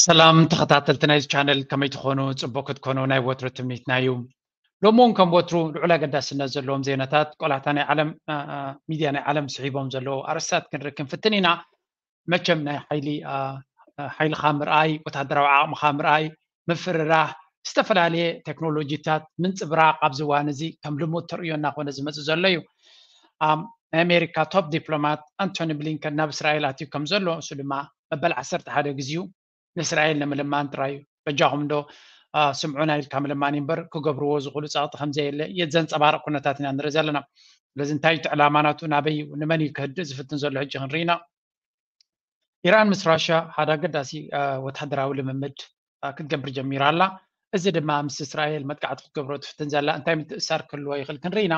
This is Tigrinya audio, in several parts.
ሰላም ተኸታተልቲ ናይዚ ቻነል፣ ከመይ ትኾኑ? ጽቡቕ ክትኮኑ ናይ ወትሩ ትምኒትና እዩ። ሎሚ እውን ከም ወትሩ ልዑል ኣገዳስነት ዘለዎም ዜናታት ቆላሕታ ናይ ዓለም፣ አ፣ አ፣ ሚድያ ናይ ዓለም ስሒቦም ዘለዉ ኣርእስታት ክንርኢ ክንፍትን ኢና። መቸም ናይ ሓይሊ፣ አ፣ አ፣ ሓይልኻ ምርኣይ፣ ወታደራዊ ዓቕምኻ ምርኣይ፣ ምፍርራህ፣ ዝተፈላለየ ቴክኖሎጂታት ምንጽብራቕ ኣብዚ እዋን እዚ ከም ልሙድ ተርእዮ እናኾነ ዝመጽእ ዘሎ እዩ። ኣም፣ ናይ ኣሜሪካ ቶፕ ዲፕሎማት ኣንቶኒ ብሊንከን ናብ እስራኤል ኣትዩ ከም ዘሎ፣ እሱ ድማ መበል ዓሰርተ ሓደ ግዜኡ ንእስራኤል ንምልማን ጥራይ እዩ። በጃኹም እንዶ፣ አ፣ ስምዑና ኢልካ ምልማን እዩ እምበር ክገብርዎ ዝኽእሉ ጸቕጢ ከም ዘየለ የት ዘንጸባርቕ ኩነታት ኢና ንርኢ ዘለና። ስለዚ እንታይ እዩ እቲ ዕላማ ናቱ? ናበይ እዩ? ንመን እዩ ክህድእ ዝፍትን ዘሎ? ሕጂ ክንርኢ ኢና። ኢራን ምስ ራሽያ ሓደ ኣገዳሲ፣ አ፣ ወተሃደራዊ ልምምድ፣ አ፣ ክትገብር ጀሚራ ኣላ። እዚ ድማ ምስ እስራኤል መጥቃዕቲ ክትገብሮ ትፍትን ዘላ እንታይ ምትእሳር ክህልዎ ይኽእል ክንርኢ ኢና።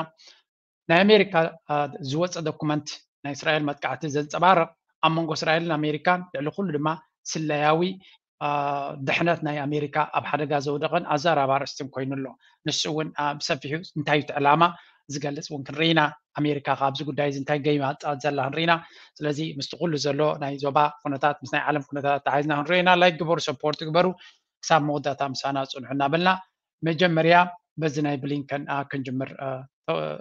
ናይ ኣሜሪካ፣ አ፣ ዝወፀ ዶኩመንት ናይ እስራኤል መጥቃዕቲ ዘንፀባርቕ፣ ኣብ መንጎ እስራኤልን ኣሜሪካን ልዕሊ ኩሉ ድማ ስለያዊ፣ አ፣ ድሕነት ናይ ኣሜሪካ ኣብ ሓደጋ ዘውደቐን ኣዘራራቢ ኣርእስትን ኮይኑ ኣሎ። ንሱ እውን፣ አ፣ ብሰፊሑ እንታይ እዩ እቲ ዕላማ ዝገልጽ እውን ክንርኢ ኢና። ኣሜሪካ ከ ኣብዚ ጉዳይ እዚ እንታይ ገይማ ትጻወት ዘላ ክንርኢ ኢና። ስለዚ ምስቲ ኩሉ ዘሎ ናይ ዞባ ኩነታት፣ ምስ ናይ ዓለም ኩነታት ተሓሒዝና ክንርኢ ኢና። ላይክ ግበሩ፣ ሰፖርት ግበሩ። ክሳብ መወዳእታ ምሳና ጽንሑ እናበልና፣ መጀመርያ በዚ ናይ ብሊንከን፣ አ፣ ክንጅምር፣ አ፣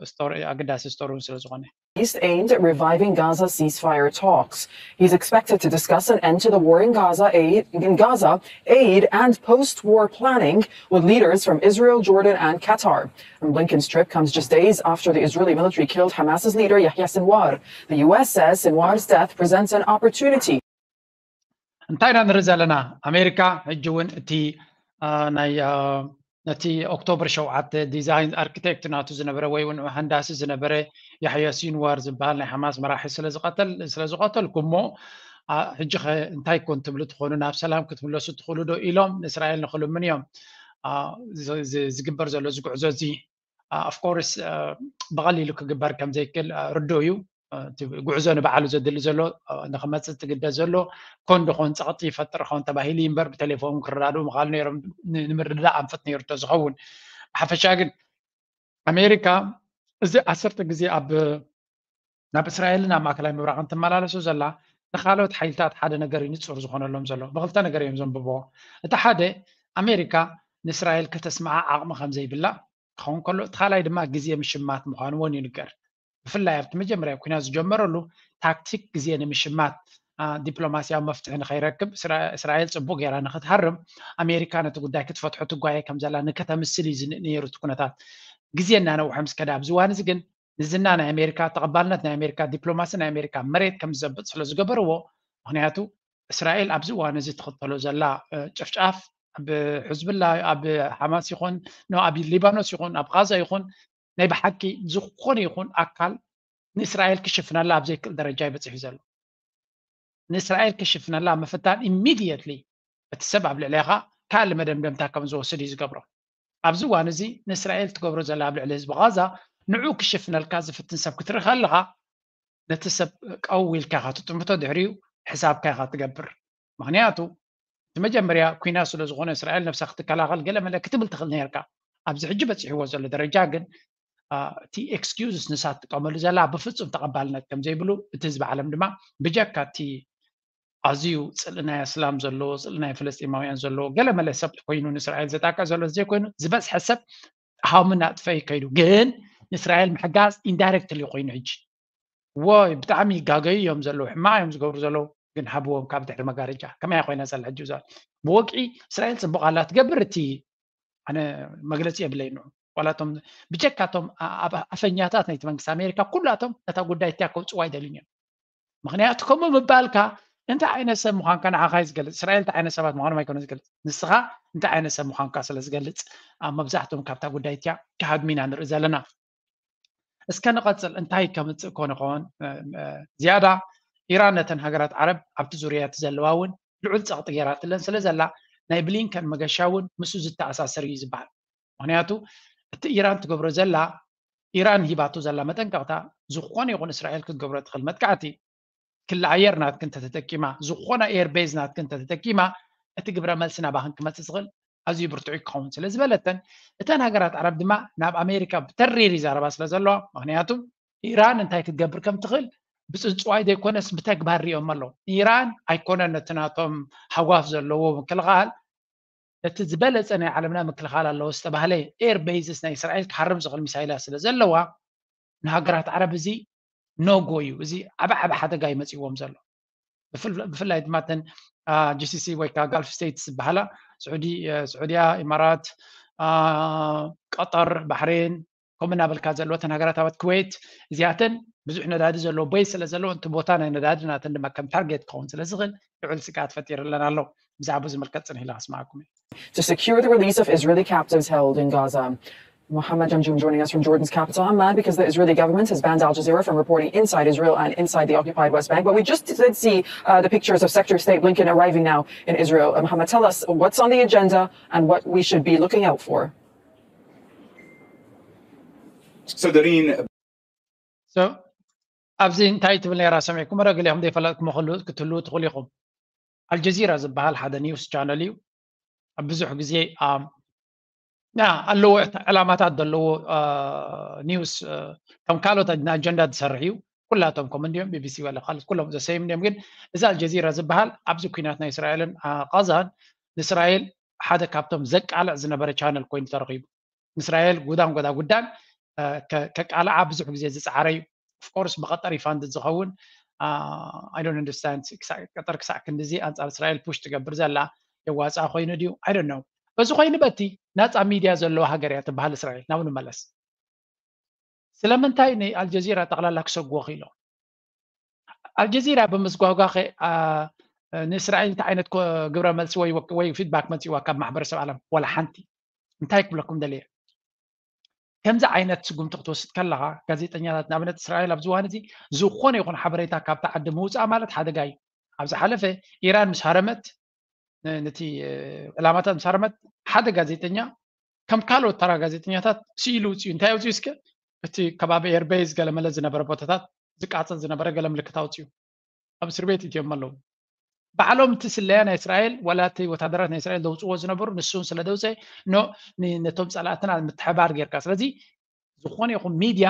ስቶሪ፣ ኣገዳሲ ስቶሪ እውን ስለ ዝኾነ። East aimed at reviving Gaza ceasefire talks. He's expected to discuss an end to the war in Gaza, aid, in Gaza, aid, and post-war planning with leaders from Israel, Jordan, and Qatar. And Blinken's trip comes just days after the Israeli military killed Hamas's leader Yahya Sinwar. The U S says Sinwar's death presents an opportunity. እንታይ ኢና ንርኢ ዘለና? ኣሜሪካ ሕጂ እውን እቲ፣ አ፣ ናይ፣ አ፣ ነቲ ኦክቶበር ሸውዓተ ዲዛይን ኣርኪቴክት ናቱ ዝነበረ ወይ እውን ሃንዳሲ ዝነበረ ያሕያ ሲንዋር ዝበሃል ናይ ሓማስ መራሒ ስለ ዝቐተል-፣ ስለ ዝቐተልኩሞ፣ አ፣ ሕጂ ኸ እንታይ ኮን ትብሉ ትኾኑ? ናብ ሰላም ክትምለሱ ትኽእሉ ዶ? ኢሎም ንእስራኤል ንኽልምኑ እዮም። አ፣ ዝ-፣ ዝ-፣ ዝግበር ዘሎ እዚ ጉዕዞ እዚ፣ አ፣ ኦፍኮርስ፣ አ፣ ብቐሊሉ ክግበር ከም ዘይክእል፣ አ፣ ርዱእ እዩ። አ፣ እቲ ጉዕዞ ንባዕሉ ዘድሊ ዘሎ፣ አ፣ ንኽመጽእ ትግደድ ዘሎ ኮን ዶ ኾን ጸቕጢ ይፈጥር ኾን ተባሂሉ እዩ እምበር፣ ብቴሌፎን ክረዳድኡ ምኽኣሉ ነይሮም፣ ን-፣ ንምርድዳእ ኣንፈት ነይሩ ተዝኸውን። ብሓፈሻ ግን ኣሜሪካ እዚ ዓሰርተ ግዜ ኣብ፣ ናብ እስራኤልን ኣብ ማእከላይ ምብራቕን ትመላለሱ ዘላ፣ ንኻልኦት ሓይልታት ሓደ ነገር እዩ ንጹር ዝኾነሎም ዘሎ። ብኽልተ ነገር እዮም ዘንብብዎ። እቲ ሓደ፣ ኣሜሪካ ንእስራኤል ከተስምዓ ዓቕሚ ከም ዘይብላ ክኸውን ከሎ፣ እቲ ካልኣይ ድማ ግዜ ምሽማት ምዃኑ እውን ይንገር። ብፍላይ ኣብቲ መጀመርያ ኲናት ዝጀመረሉ ታክቲክ ግዜ ንምሽማት፣ አ፣ ዲፕሎማስያዊ መፍትሒ ንኸይረክብ እስራ-፣ እስራኤል ጽቡቕ ጌራ ንኽትሃርም ኣሜሪካ ነቲ ጉዳይ ክትፈትሖ ትጓየ ከም ዘላ ንከተምስል እዩ ዝንእ ነይሩ እቲ ኩነታት። ግዜ እናነውሐ ምስ ከደ ኣብዚ እዋን እዚ ግን ንዝና ናይ ኣሜሪካ፣ ተቐባልነት ናይ ኣሜሪካ፣ ዲፕሎማሲ ናይ ኣሜሪካ መሬት ከም ዝዘብጥ ስለ ዝገበርዎ፣ ምኽንያቱ እስራኤል ኣብዚ እዋን እዚ ትኽተሎ ዘላ፣ እ፣ ጨፍጫፍ ኣብ ሕዝብላ፣ ኣብ ሓማስ ይኹን፣ ኖ፣ ኣብ ሊባኖስ ይኹን፣ ኣብ ቓዛ ይኹን፣ ናይ ብሓቂ ዝኾነ ይኹን ኣካል ንእስራኤል ክሽፍነላ ኣብ ዘይክእል ደረጃ እዩ በጺሑ ዘሎ። ንእስራኤል ክሽፍነላ ምፍታን ኢሚድየትሊ እቲ ሰብ ኣብ ልዕሌኻ ካልእ መደምደምታ ከም ዝወስድ እዩ ዝገብሮ። ኣብዚ እዋን እዚ ንእስራኤል ትገብሮ ዘላ ኣብ ልዕሊ ህዝቢ ቓዛ ንዑ ክሽፍነልካ ዝፍትን ሰብ ክትርኢ ከለኻ ነቲ ሰብ ቀው ኢልካ ኢኻ ትጥምቶ፣ ድሕሪኡ ሕሳብካ ኢኻ ትገብር። ምኽንያቱ እቲ መጀመርያ ኲናት ስለ ዝኾነ እስራኤል ነብሳ ክትከላኸል ገለ መለ ክትብል ትኽእል ነርካ። ኣብዚ ሕጂ በጺሕዎ ዘሎ ደረጃ ግን፣ አ፣ እቲ ኤክስኪውዝስ ንሳ ትጥቀመሉ ዘላ ብፍጹም ተቐባልነት ከም ዘይብሉ፣ እቲ ህዝቢ ዓለም ድማ ብጀካ እቲ ኣዝዩ ጽልኢ ናይ ኣስላም ዘለዎ፣ ጽልኢ ናይ ፍልስጤማውያን ዘለዎ፣ ገለ መለ ሰብ ኮይኑ ንእስራኤል ዘጣቅዕ ዘሎ ዘይኮይኑ፣ ዝበዝሐ ሰብ ሃው ምናጥፈ እዩ ከይዱ። ግን ንእስራኤል ምሕጋዝ ኢንዳይሬክትሊ ኮይኑ ሕጂ። ወይ ብጣዕሚ ይጋገዩ እዮም ዘለዉ፣ ሕማቕ እዮም ዝገብሩ ዘለዉ፣ ግን ሃብዎም ካብ ድሕሪ መጋረጃ። ከመይ ኮይና ዘላ ሕጂ እዛ ብወግዒ እስራኤል ጽቡቕ ኣላ ትገብር። እቲ ኣነ መግለጺ የብለይ ንዑ። ዋላቶም ብጀካቶም ኣ-፣ ኣብ ኣፈኛታት ናይቲ መንግስቲ ኣሜሪካ ኩላቶም ነታ ጉዳይ እቲኣ ከውጽዋ ኣይደልዩን እዮም። ምኽንያቱ ከምኡ ምባልካ እንታይ ዓይነት ሰብ ምዃንካ ንዓኻ እዩ ዝገልጽ። እስራኤል እንታይ ዓይነት ሰባት ምዃኖም ኣይኮነ ዝገልጽ። ንስኻ እንታይ ዓይነት ሰብ ምዃንካ ስለ ዝገልጽ ኣብ መብዛሕትኦም ካብታ ጉዳይ እቲኣ ክሃድሙ ኢና ንርኢ ዘለና። እስከ ንቐጽል፣ እንታይ ከምጽእ ኮን ይኸውን? እ፣ እ፣ ዝያዳ ኢራን ነተን ሃገራት ዓረብ ኣብቲ ዙርያ እቲ ዘለዋ እውን ልዑል ጸቕጢ ገይራትለን ስለ ዘላ ናይ ብሊንከን መገሻ እውን ምስኡ ዝተኣሳሰር እዩ ዝበሃል። ምኽንያቱ እቲ ኢራን ትገብሮ ዘላ፣ ኢራን ሂባቶ ዘላ መጠንቀቕታ፣ ዝኾነ ይኹን እስራኤል ክትገብሮ ትኽእል መጥቃዕቲ፣ ክሊ ኣየር ናትክን እንተተጠቂማ፣ ዝኾነ ኤር ቤዝ ናትክን እንተተጠቂማ፣ እቲ ግብረ መልሲ ናባኽን ክመጽእ ዝኽእል ኣዝዩ ብርቱዕ ክኸውን ስለ ዝበለተን፣ እተን ሃገራት ዓረብ ድማ ናብ ኣሜሪካ ብተሪር ይዛረባ ስለ ዘለዋ፣ ምኽንያቱ ኢራን እንታይ ክትገብር ከም ትኽእል ብፅንፅዋይ ዘይኮነስ ብተግባር ሪኦም ኣለዉ። ኢራን ኣይኮነን ነቲ ናቶም ሃዋፍ ዘለዎ ምክልኻል፣ ነቲ ዝበለፀ ናይ ዓለምና ምክልኻል ኣለዎ ዝተባህለ ኤር ቤዝስ ናይ እስራኤል ክሃርም ዝኽእል ሚሳይላት ስለ ዘለዋ፣ ንሃገራት ዓረብ እዚ ኖጎ እዩ። እዚ ዓበ ዓበ ሓደጋ ይመፅዎም ዘሎ። ብፍል- ብፍላይ ድማ ተን ጂሲሲ ወይ ከዓ ጋልፍ ስቴትስ ዝበሃላ፣ ስዑዲ፣ ስዑድያ፣ ኢማራት፣ ቀጠር፣ ባሕሬን፣ ከምኡ እናበልካ ዘለወተን ሃገራት ኣባት፣ ኩዌት፣ እዚኣተን ብዙሕ ነዳዲ ዘለዎ ቦይ ስለ ዘለዎ፣ እቲ ቦታ ናይ ነዳዲ ናተን ድማ ከም ታርጌት ክኸውን ስለ ዝኽእል ልዑል ስግኣት ፈጢርለን ኣሎ። ብዛዕባ ዝምልከት ፅንሕ ኢላ ክስማዓኩም እየ። To secure the release of Israeli captives held in Gaza, Mohammed Jamjoom joining us from Jordan's capital Amman, because the Israeli government has banned Al Jazeera from reporting inside Israel and inside the occupied West Bank. But we just did see uh, the pictures of Secretary of State Blinken arriving now in Israel. Uh, Mohammed, tell us what's on the agenda and what we should be looking out for. So, Doreen, so ኣብዚ እንታይ ትብል ነራ ሰሚዕኩም ረ ገሊኹም ዘይፈለጥኩም ክትህልዉ ትኽእሉ ኢኹም። ኣልጀዚራ ዝበሃል ሓደ ኒውስ ቻነል እዩ። ኣብ ብዙሕ ግዜ ኣለዎ ዕላማታት ዘለዎ ኒውስ ከም ካልኦት ኣጀንዳ ዝሰርሕ እዩ። ኩላቶም ከም እንዲኦም ቢቢሲ ወላ ካልኦት ኩሎም ዘሰይም እንዲኦም። ግን እዚ ኣልጀዚራ ዝበሃል ኣብዚ ኩናት ናይ እስራኤልን ቃዛን ንእስራኤል ሓደ ካብቶም ዘቃልዕ ዝነበረ ቻነል ኮይኑ ተረኺቡ። ንእስራኤል ጉዳን ጎዳ ጉዳን ከቃልዓ ብዙሕ ግዜ ዝፀዓረ እዩ። ኦፍኮርስ ብቀጠር ይፋንድ ዝኸውን ኣይዶን ኣንደርስታንድ። ቀጠር ክሳዕ ክንድዚ ኣንፃር እስራኤል ፑሽ ትገብር ዘላ የዋፅኣ ኮይኑ ድዩ ኣይዶን ነው። በዚ ኮይኑ በቲ ናፃ ሚድያ ዘለዎ ሃገር እያ ትበሃል እስራኤል። ናብ ንመለስ። ስለምንታይ ንኣልጀዚራ ጠቕላላ ክሰግዎ ክኢሎም? ኣልጀዚራ ብምስጓጓ ንእስራኤል እንታይ ዓይነት ግብረ መልሲ ወይ ፊድባክ መፅእዋ ካብ ማሕበረሰብ ዓለም? ዋላ ሓንቲ። እንታይ ክብለኩም ደልየ፣ ከምዚ ዓይነት ስጉምቲ ክትወስድ ከለኻ ጋዜጠኛታት ንኣብነት እስራኤል ኣብዚ እዋን እዚ ዝኾነ ይኹን ሓበሬታ ካብቲ ዓዲ ምውፃእ ማለት ሓደጋ እዩ። ኣብ ዝሓለፈ ኢራን ምስ ሃረመት ነቲ ዕላማታት ምስ ሃረመት ሓደ ጋዜጠኛ ከም ካልኦት ተራ ጋዜጠኛታት ስኢሉ ውፅኡ። እንታይ ውፅኡ እስከ? እቲ ከባቢ ኤርቤዝ ገለመለ ዝነበረ ቦታታት ዝቃፀል ዝነበረ ገለ ምልክት ኣውፅኡ። ኣብ እስር ቤት እትዮም ኣለዉ። ባዕሎም እቲ ስለያ ናይ እስራኤል ዋላ እቲ ወታደራት ናይ እስራኤል ዘውፅዎ ዝነበሩ ንሱን ስለ ደውፀ ኖ ነቶም ፀላእትና ምትሕባር ጌርካ። ስለዚ ዝኾነ ይኹን ሚድያ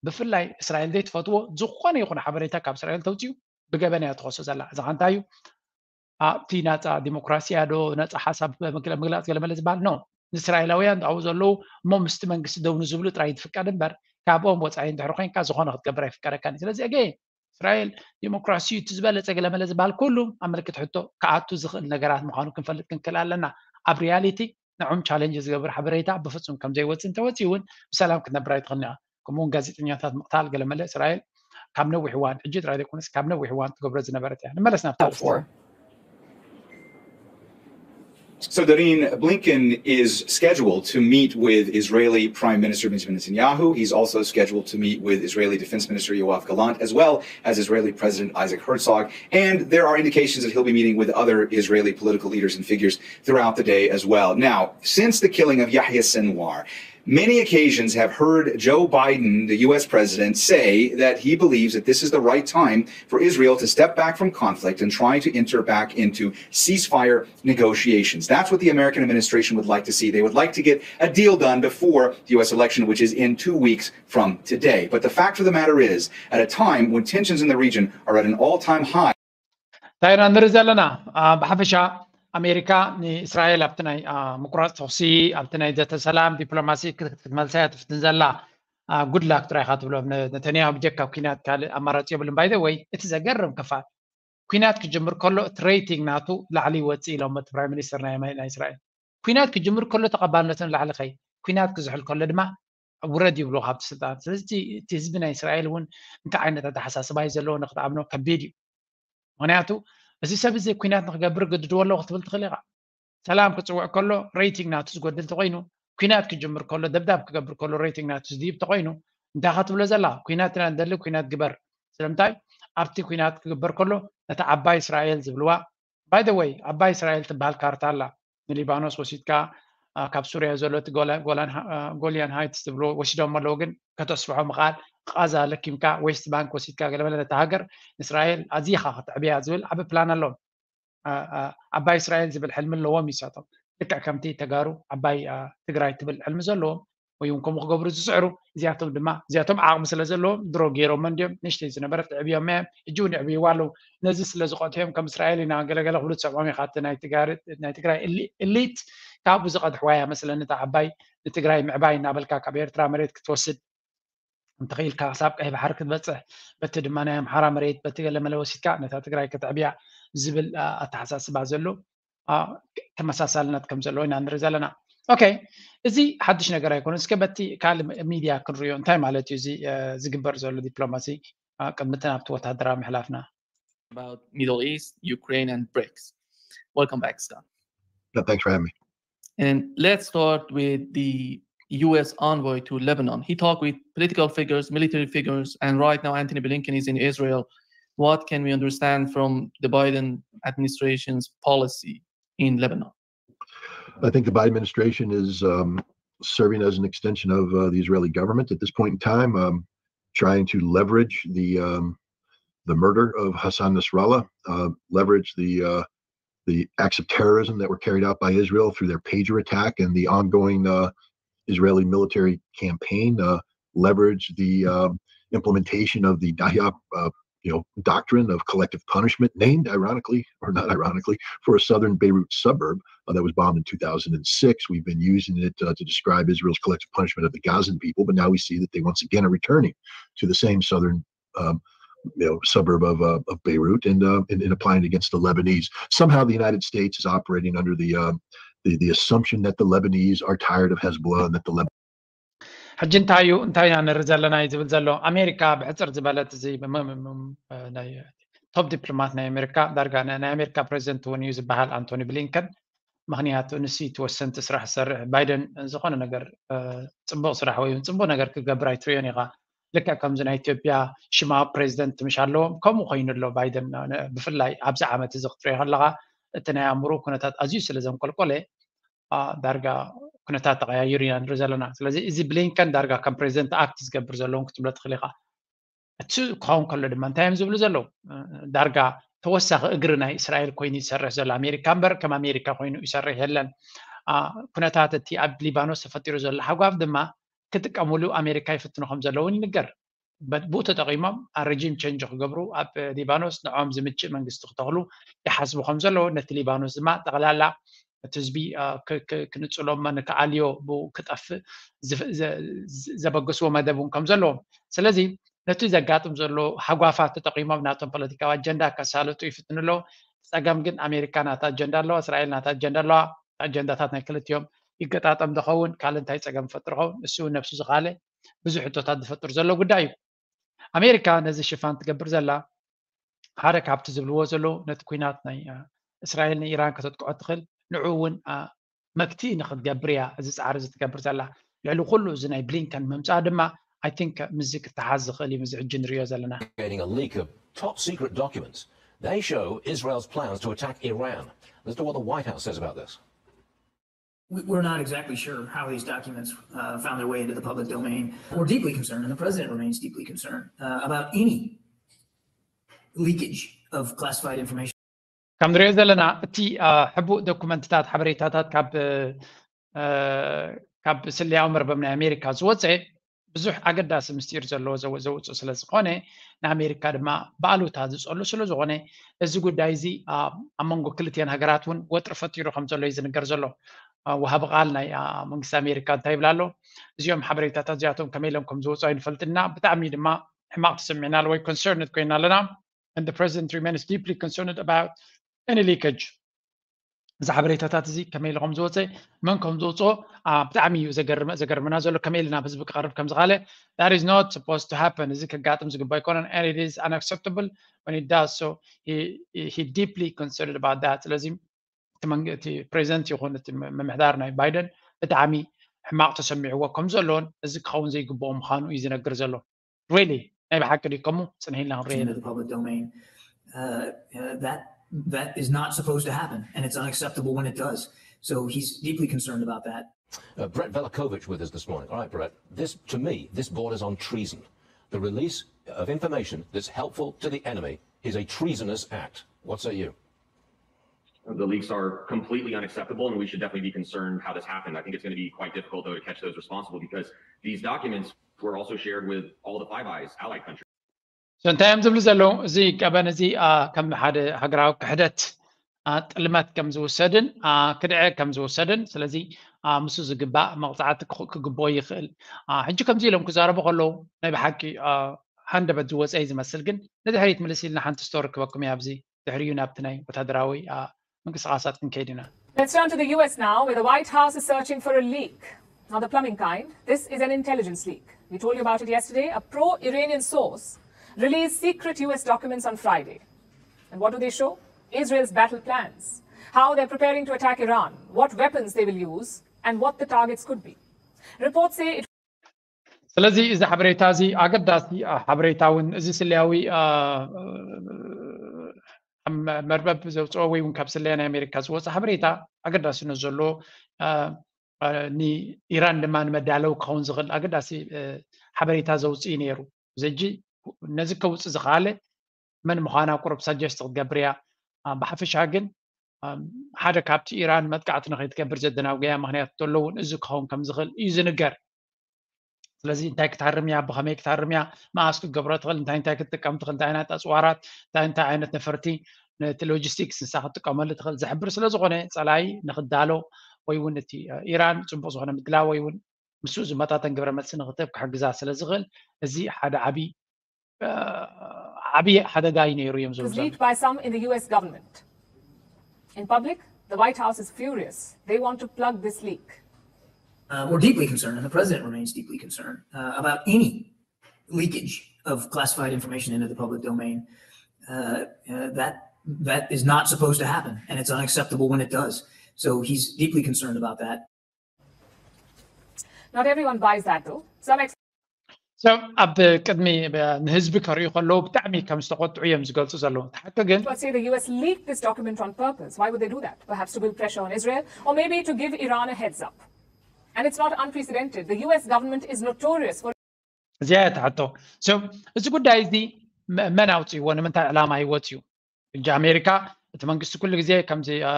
ብፍላይ እስራኤል ዘይትፈትዎ ዝኾነ ይኹን ሓበሬታ ካብ እስራኤል ተውፅኡ ብገበን እያ ትኸሶ ዘላ። እዚ ኸ እንታይ እዩ? ኣብቲ ናፃ ዲሞክራሲ እያ ዶ ናፃ ሓሳብ ምግላፅ ገለመለ ዝበሃል ኖ። ንእስራኤላውያን ኣብኡ ዘለዉ እሞ ምስቲ መንግስቲ ደው ንዝብሉ ጥራይ ትፍቀድ እምበር ካብኦም ወፃኢ እንድሕር ኮይንካ ዝኾነ ክትገብር ኣይፍቀደካን እዩ። ስለዚ ኣገ እስራኤል ዲሞክራሲ እቲ ዝበለፀ ገለመለ ዝበሃል ኩሉ ኣብ ምልክት ሕቶ ክኣቱ ዝኽእል ነገራት ምዃኑ ክንፈልጥ ክንክእል ኣለና። ኣብ ሪያሊቲ ንዖም ቻለንጅ ዝገብር ሓበሬታ ብፍፁም ከም ዘይወፅእ እንተወፅኡ እውን ብሰላም ክትነብር ኣይትኽእልን ኢኻ። ከምኡውን ጋዜጠኛታት ምቕታል ገለመለ እስራኤል ካብ ነዊሕ እዋን ሕጂ ጥራይ ዘይኮነስ ካብ ነዊሕ እዋን ትገብሮ ዝነበረት እያ። ንመለስ ናብቲ ኣርእስቲ። So Doreen, Blinken is scheduled to meet with Israeli Prime Minister Benjamin Netanyahu. He's also scheduled to meet with Israeli Defense Minister Yoav Gallant, as well as Israeli President Isaac Herzog. And there are indications that he'll be meeting with other Israeli political leaders and figures throughout the day as well. Now, since the killing of Yahya Sinwar, many occasions have heard Joe Biden, the U S president, say that he believes that this is the right time for Israel to step back from conflict and try to enter back into ceasefire negotiations. That's what the American administration would like to see. They would like to get a deal done before the U S election, which is in two weeks from today. But the fact of the matter is, at a time when tensions in the region are at an all-time high, እንታይ ኢና ንርኢ ዘለና? ብሓፈሻ ኣሜሪካ ንእስራኤል ኣብቲ ናይ ምቁራፅ ተኹሲ ኣብቲ ናይ ዘተ ሰላም ዲፕሎማሲ ክትመልሳ እያ ትፍትን ዘላ። ጉድላክ ጥራይካ ትብሎ። ነተንያሁ ብጀካ ኩናት ካልእ ኣማራፂ የብሉን። ባይዘ ወይ እቲ ዘገርም ክፋል ኩናት ክጅምር ከሎ እቲ ሬቲንግ ናቱ ላዕሊ ይወፅእ ኢሎም እቲ ፕራይም ሚኒስተር ናይ እስራኤል። ኩናት ክጅምር ከሎ ተቐባልነቱ ንላዕሊ ከይ ኩናት ክዝሕል ከሎ ድማ ውረድ ይብሉ ካብቲ ስልጣን። ስለዚ እቲ ህዝቢ ናይ እስራኤል እውን እንታይ ዓይነት ኣተሓሳስባ እዩ ዘለዎ ንክትኣምኖ ከቢድ እዩ። ምክንያቱ እዚ ሰብ እዚ ኩናት ንክገብር ግድድዎ ኣለዎ ክትብል ትኽእል ኢኻ። ሰላም ክፅውዕ ከሎ ሬቲንግ ናቱ ዝጎድል ተኮይኑ፣ ኩናት ክጅምር ከሎ ደብዳብ ክገብር ከሎ ሬቲንግ ናቱ ዝድይብ ተኮይኑ እንታይ ክትብሎ ዘላ? ኩናት ኢና ንደሊ፣ ኩናት ግበር። ስለምንታይ ኣብቲ ኩናት ክግበር ከሎ ነቲ ዓባይ እስራኤል ዝብልዋ ባይ ዘ ወይ ዓባይ እስራኤል ትበሃል ካርታ ኣላ። ንሊባኖስ ወሲድካ ካብ ሱርያ ዘሎ ጎልያን ሃይትስ ዝብሎ ወሲዶም ኣለዉ። ግን ከተስፍሖ ምኽኣል ቃዛ ለኪምካ ዌስት ባንክ ወሲድካ ገለመለ ነታ ሃገር እስራኤል ኣዚኻ ክትዕብያ ዝብል ዓቢ ፕላን ኣሎም። ዓባይ እስራኤል ዝብል ሕልሚ ኣለዎም ይሳቶም። ልክዕ ከምቲ ተጋሩ ዓባይ ትግራይ ትብል ሕልሚ ዘለዎም ወይ እውን ከምኡ ክገብሩ ዝፅዕሩ፣ እዚኣቶም ድማ እዚኣቶም ዓቕሚ ስለ ዘለዎም ድሮ ገይሮሞ እንዲዮም። ንእሽተይ ዝነበረት ዕብዮም እዮም፣ ሕጂ እውን ይዕብይዋ ኣለዉ። ነዚ ስለ ዝቐትዮም ከም እስራኤል ኢና ገለገለ ክብሉ ትሰምዖም ኢኻ። እቲ ናይ ትግራይ ኤሊት ካብኡ ዝቐድሕዋ እያ መስለኒ። እታ ዓባይ ንትግራይ ምዕባይ እናበልካ ካብ ኤርትራ መሬት ክትወስድ እንተኽኢልካ ክሳብ ቀይ ባሕሪ ክትበፅሕ፣ በቲ ድማ ናይ ኣምሓራ መሬት በቲ ገለመለ ወሲድካ ነታ ትግራይ ከተዕብያ ዝብል ኣተሓሳስባ ዘሎ ተመሳሳልነት ከም ዘለዎ ኢና ንርኢ ዘለና። ኦኬ፣ እዚ ሓድሽ ነገር ኣይኮነን። እስከ በቲ ካልእ ሚድያ ክንሪኦ እንታይ ማለት እዩ እዚ ዝግበር ዘሎ ዲፕሎማሲ ቅድሚ እቲ ናብቲ ወታደራዊ ምሕላፍና። About Middle East, Ukraine, and BRICS. Welcome back, Scott. Yeah, thanks for having me. And let's start with the U S envoy to Lebanon. He talked with political figures, military figures, and right now Antony Blinken is in Israel. What can we understand from the Biden administration's policy in Lebanon? I think the Biden administration is um, serving as an extension of uh, the Israeli government at this point in time, um, trying to leverage the um, the murder of Hassan Nasrallah, uh, leverage the uh, the acts of terrorism that were carried out by Israel through their pager attack and the ongoing uh, Israeli military campaign, uh, leverage the uh, implementation of the Dahya uh, you know, doctrine of collective punishment, named ironically, or not ironically, for a southern Beirut suburb uh, that was bombed in two thousand six. We've been using it uh, to describe Israel's collective punishment of the Gazan people, but now we see that they once again are returning to the same southern um, you know, suburb of, uh, of Beirut and, uh, and, and applying it against the Lebanese. Somehow the United States is operating under the, uh, the, the assumption that the Lebanese are tired of Hezbollah and that the Lebanese ሕጂ እንታይ እዩ እንታይ ኢና ንርኢ ዘለና እዩ ዝብል ዘሎ። ኣሜሪካ ብሕፅር ዝበለት እዚ ቶፕ ዲፕሎማት ናይ ኣሜሪካ ዳርጋ ናይ ኣሜሪካ ፕሬዚደንት እውን እዩ ዝበሃል ኣንቶኒ ብሊንከን። ምክንያቱ ንሱ እቲ ወሰንቲ ስራሕ ዝሰርሕ፣ ባይደን ዝኾነ ነገር ፅቡቅ ስራሕ ወይ ፅቡቅ ነገር ክገብር ኣይትሪዮን ኢኻ። ልክዕ ከምዚ ናይ ኢትዮጵያ ሽማዊ ፕሬዚደንት ምሽ ኣለዎም ከምኡ ኮይኑ ኣሎ ባይደን። ብፍላይ ኣብዚ ዓመት እዚ ክትሪኦ ከለካ እቲ ናይ ኣእምሮ ኩነታት ኣዝዩ ስለ ዘንቆልቆለ ዳርጋ ኩነታት ተቀያይሩ ኢና ንርኢ ዘለና። ስለዚ እዚ ብሊንከን ዳርጋ ከም ፕሬዚደንት ኣክት ዝገብር ዘለውን ክትብሎ ትኽእል ኢኻ። እቲ ክኸውን ከሎ ድማ እንታይ እዮም ዝብሉ ዘለዉ? ዳርጋ ተወሳኺ እግሪ ናይ እስራኤል ኮይኑ ይሰርሕ ዘሎ ኣሜሪካ እምበር ከም ኣሜሪካ ኮይኑ ይሰርሕ የለን። ኩነታት እቲ ኣብ ሊባኖስ ተፈጢሩ ዘሎ ሃጓፍ ድማ ክጥቀምሉ ኣሜሪካ ይፍትኑ ከም ዘለውን ይንገር። ብኡ ተጠቒሞም ሬጂም ቸንጅ ክገብሩ ኣብ ሊባኖስ ንዖም ዝምችእ መንግስቲ ክተኽሉ ይሓስቡ ከም ዘለዉ፣ ነቲ ሊባኖስ ድማ ጠቕላላ እቲ ህዝቢ ክንጽሎ እሞ ንክኣልዮ ብኡ ክጠፍእ ዘበገስዎ መደብ እውን ከም ዘለዎም። ስለዚ ነቲ ዘጋጥም ዘሎ ሃጓፋት ተጠቒሞም ናቶም ፖለቲካዊ ኣጀንዳ ከሳልጡ ይፍትኑ ኣለዉ። ጸገም ግን ኣሜሪካ ናታ ኣጀንዳ ኣለዋ፣ እስራኤል ናታ ኣጀንዳ ኣለዋ። ኣጀንዳታት ናይ ክልቲኦም ይገጣጠም ዝኸውን ካልእ እንታይ ጸገም ይፈጥር ይኸውን? እሱ እውን ነብሱ ዝኻለ ብዙሕ ሕቶታት ዝፈጥር ዘሎ ጉዳይ እዩ። ኣሜሪካ ነዚ ሽፋን ትገብር ዘላ ሓደ ካብቲ ዝብልዎ ዘለዉ ነቲ ኲናት ናይ እስራኤል ንኢራን ከተጥቅዖ ትኽእል ንዑ እውን መግትኢ ንክትገብር እያ እዚ ፃዕሪ እዚ ትገብር ዘላ። ልዕሊ ኩሉ እዚ ናይ ብሊንከን ምምፃእ ድማ ኣይ ቲንክ ምስዚ ክተሓዝ ዝኽእል እዩ ምስዚ ሕጂ ንሪኦ ዘለና። Creating a leak of top secret documents. They show Israel's plans to attack Iran. Let's do what the White House says about this. We're not exactly sure how these documents uh, found their way into the public domain. We're deeply concerned, and the president remains deeply concerned uh, about any leakage of classified information. ከም ንሪኦ ዘለና እቲ ሕቡእ ዶኩመንትታት ሓበሬታታት ካብ ካብ ስለያዊ መርበብ ናይ ኣሜሪካ ዝወፀ ብዙሕ ኣገዳሲ ምስጢር ዘለዎ ዘውፅእ ስለ ዝኾነ ንኣሜሪካ ድማ ብኣሉታ ዝፀሉ ስለ ዝኾነ እዚ ጉዳይ እዚ ኣብ መንጎ ክልቲአን ሃገራት እውን ወጥሪ ፈጢሩ ከም ዘሎ እዩ ዝንገር ዘሎ። ወሃቢ ቃል ናይ መንግስቲ ኣሜሪካ እንታይ ይብል ኣሎ? እዚኦም ሓበሬታታት እዚኣቶም ከመይ ኢሎም ከም ዝወፁ ኣይንፈልጥና፣ ብጣዕሚ ድማ ሕማቕ ተሰሚዕና ኣሎ ወይ ኮንሰርንድ ኮይና ኣለና። And the president remains deeply concerned about any leakage. እዚ ሓበሬታታት እዚ ከመይ ኢሉ ከም ዝወፀ መን ከም ዝወፅኦ ብጣዕሚ እዩ ዘገርመና ዘሎ። ከመይ ኢልና ብህዝቢ ክቐርብ ከም ዝኻለ that is not supposed to happen። እዚ ከጋጥም ዝግባ ኣይኮነን and it is unacceptable when it does so. He deeply concerned about that. ስለዚ እቲ ፕሬዚደንት ይኹን እቲ ምምሕዳር ናይ ባይደን ብጣዕሚ ሕማቕ ተሰሚዕዎ ከም ዘሎን እዚ ክኸውን ዘይግብኦ ምዃኑ እዩ ዝነግር ዘሎ። Really ናይ ብሓቂ ድዩ ከምኡ? ፅንሕ ኢልና ክንሪኦ into the public domain. Uh, uh, that that is not supposed to happen, and it's unacceptable when it does. So he's deeply concerned about that. Uh, Brett Velikovich with us this morning. All right, Brett. This, to me, this borders on treason. The release of information that's helpful to the enemy is a treasonous act. What say you? The leaks are completely unacceptable, and we should definitely be concerned how this happened. I think it's going to be quite difficult, though, to catch those responsible because these documents were also shared with all the Five Eyes allied countries. So እንታይ እዮም ዝብሉ ዘለዉ? እዚ ቀበን እዚ ከም ሓደ ሃገራዊ ክሕደት ጥልመት ከም ዝውሰድን ክድዐ ከም ዝውሰድን፣ ስለዚ ምስኡ ዝግባእ መቕፃዕቲ ክግብኦ ይኽእል። ሕጂ ከምዚ ኢሎም ክዛረቡ ከለዉ ናይ ብሓቂ ሃንደበት ዝወፀ እዩ ዝመስል፣ ግን ንድሕሪት ምልስ ኢልና ሓንቲ ስቶሪ ክበኩም እያ። ኣብዚ ድሕሪኡ ናብቲ ናይ ወታደራዊ ምንቅስቃሳት ክንከይድ ኢና። Let's turn to the U S now, where the White House is searching for a leak. Not the plumbing kind. This is an intelligence leak. We told you about it yesterday. A pro Iranian source released secret U S documents on Friday. And what do they show? Israel's battle plans, how they're preparing to attack Iran, what weapons they will use, and what the targets could be. Reports say it ስለዚ እዚ ሓበሬታ እዚ ኣገዳሲ ሓበሬታ እውን እዚ ስለያዊ መርበብ ዘውፅኦ ወይ እውን ካብ ስለያ ናይ ኣሜሪካ ዝወፀ ሓበሬታ ኣገዳስነት ዘለዎ ንኢራን ድማ ንመዳለው ክኸውን ዝኽእል ኣገዳሲ ሓበሬታ ዘውፅእ ነይሩ። ዘጂ ነዚ ከውፅእ ዝኸኣለ መን ምዃና ቁሩብ ሳጀስት ክትገብር እያ። ብሓፈሻ ግን ሓደ ካብቲ ኢራን መጥቃዕቲ ንኸይትገብር ዘደናጉያ ምኽንያት ዘሎ እውን እዚ ክኸውን ከም ዝኽእል እዩ ዝንገር። ስለዚ እንታይ ክትሃርም እያ፣ ብኸመይ ክትሃርም እያ፣ መኣስ ክትገብሮ ትኽእል፣ እንታይ እንታይ ክትጥቀም ትኽእል፣ እንታይ ዓይነት ኣፅዋራት፣ እንታይ እንታይ ዓይነት ነፈርቲ ነቲ ሎጂስቲክስ ንሳ ክትጥቀመሉ ትኽእል ዝሕብር ስለ ዝኾነ ፀላኢ ንኽዳሎ ወይ እውን እቲ ኢራን ፅቡቕ ዝኾነ ምድላው ወይ እውን ምስኡ ዝመጣጠን ግብረ መልሲ ንኽትህብ ክሕግዛ ስለ ዝኽእል እዚ ሓደ ዓብዪ ዓብዪ ሓደጋ እዩ ነይሩ እዮም ዝብሉ ዘለዉ። Leaked by some in the U S government. In public, the White House is furious. They want to plug this leak. Uh, we're deeply concerned, and the president remains deeply concerned uh, about any leakage of classified information into the public domain. Uh, uh, that that is not supposed to happen, and it's unacceptable when it does. So he's deeply concerned about that. Not everyone buys that, though. Some ex- So ኣብ ቅድሚ ንህዝቢ ከርእዩ ከለዉ ብጣዕሚ ከም ዝተቆጥዑ እዮም ዝገልፁ ዘለዉ። እቲ ሓቂ ግን experts say the U S leaked this document on purpose. Why would they do that? Perhaps to build pressure on Israel, or maybe to give Iran a heads up. And it's not unprecedented. The U S government is notorious for እዚኣ እያ ትሕቶ። So እዚ ጉዳይ እዚ መ- መን ኣውፅእዎ፣ ንምንታይ ዕላማ ይወፅዩ? ሕጂ ኣሜሪካ እቲ መንግስቲ ኩሉ ግዜ ከምዚ አ፣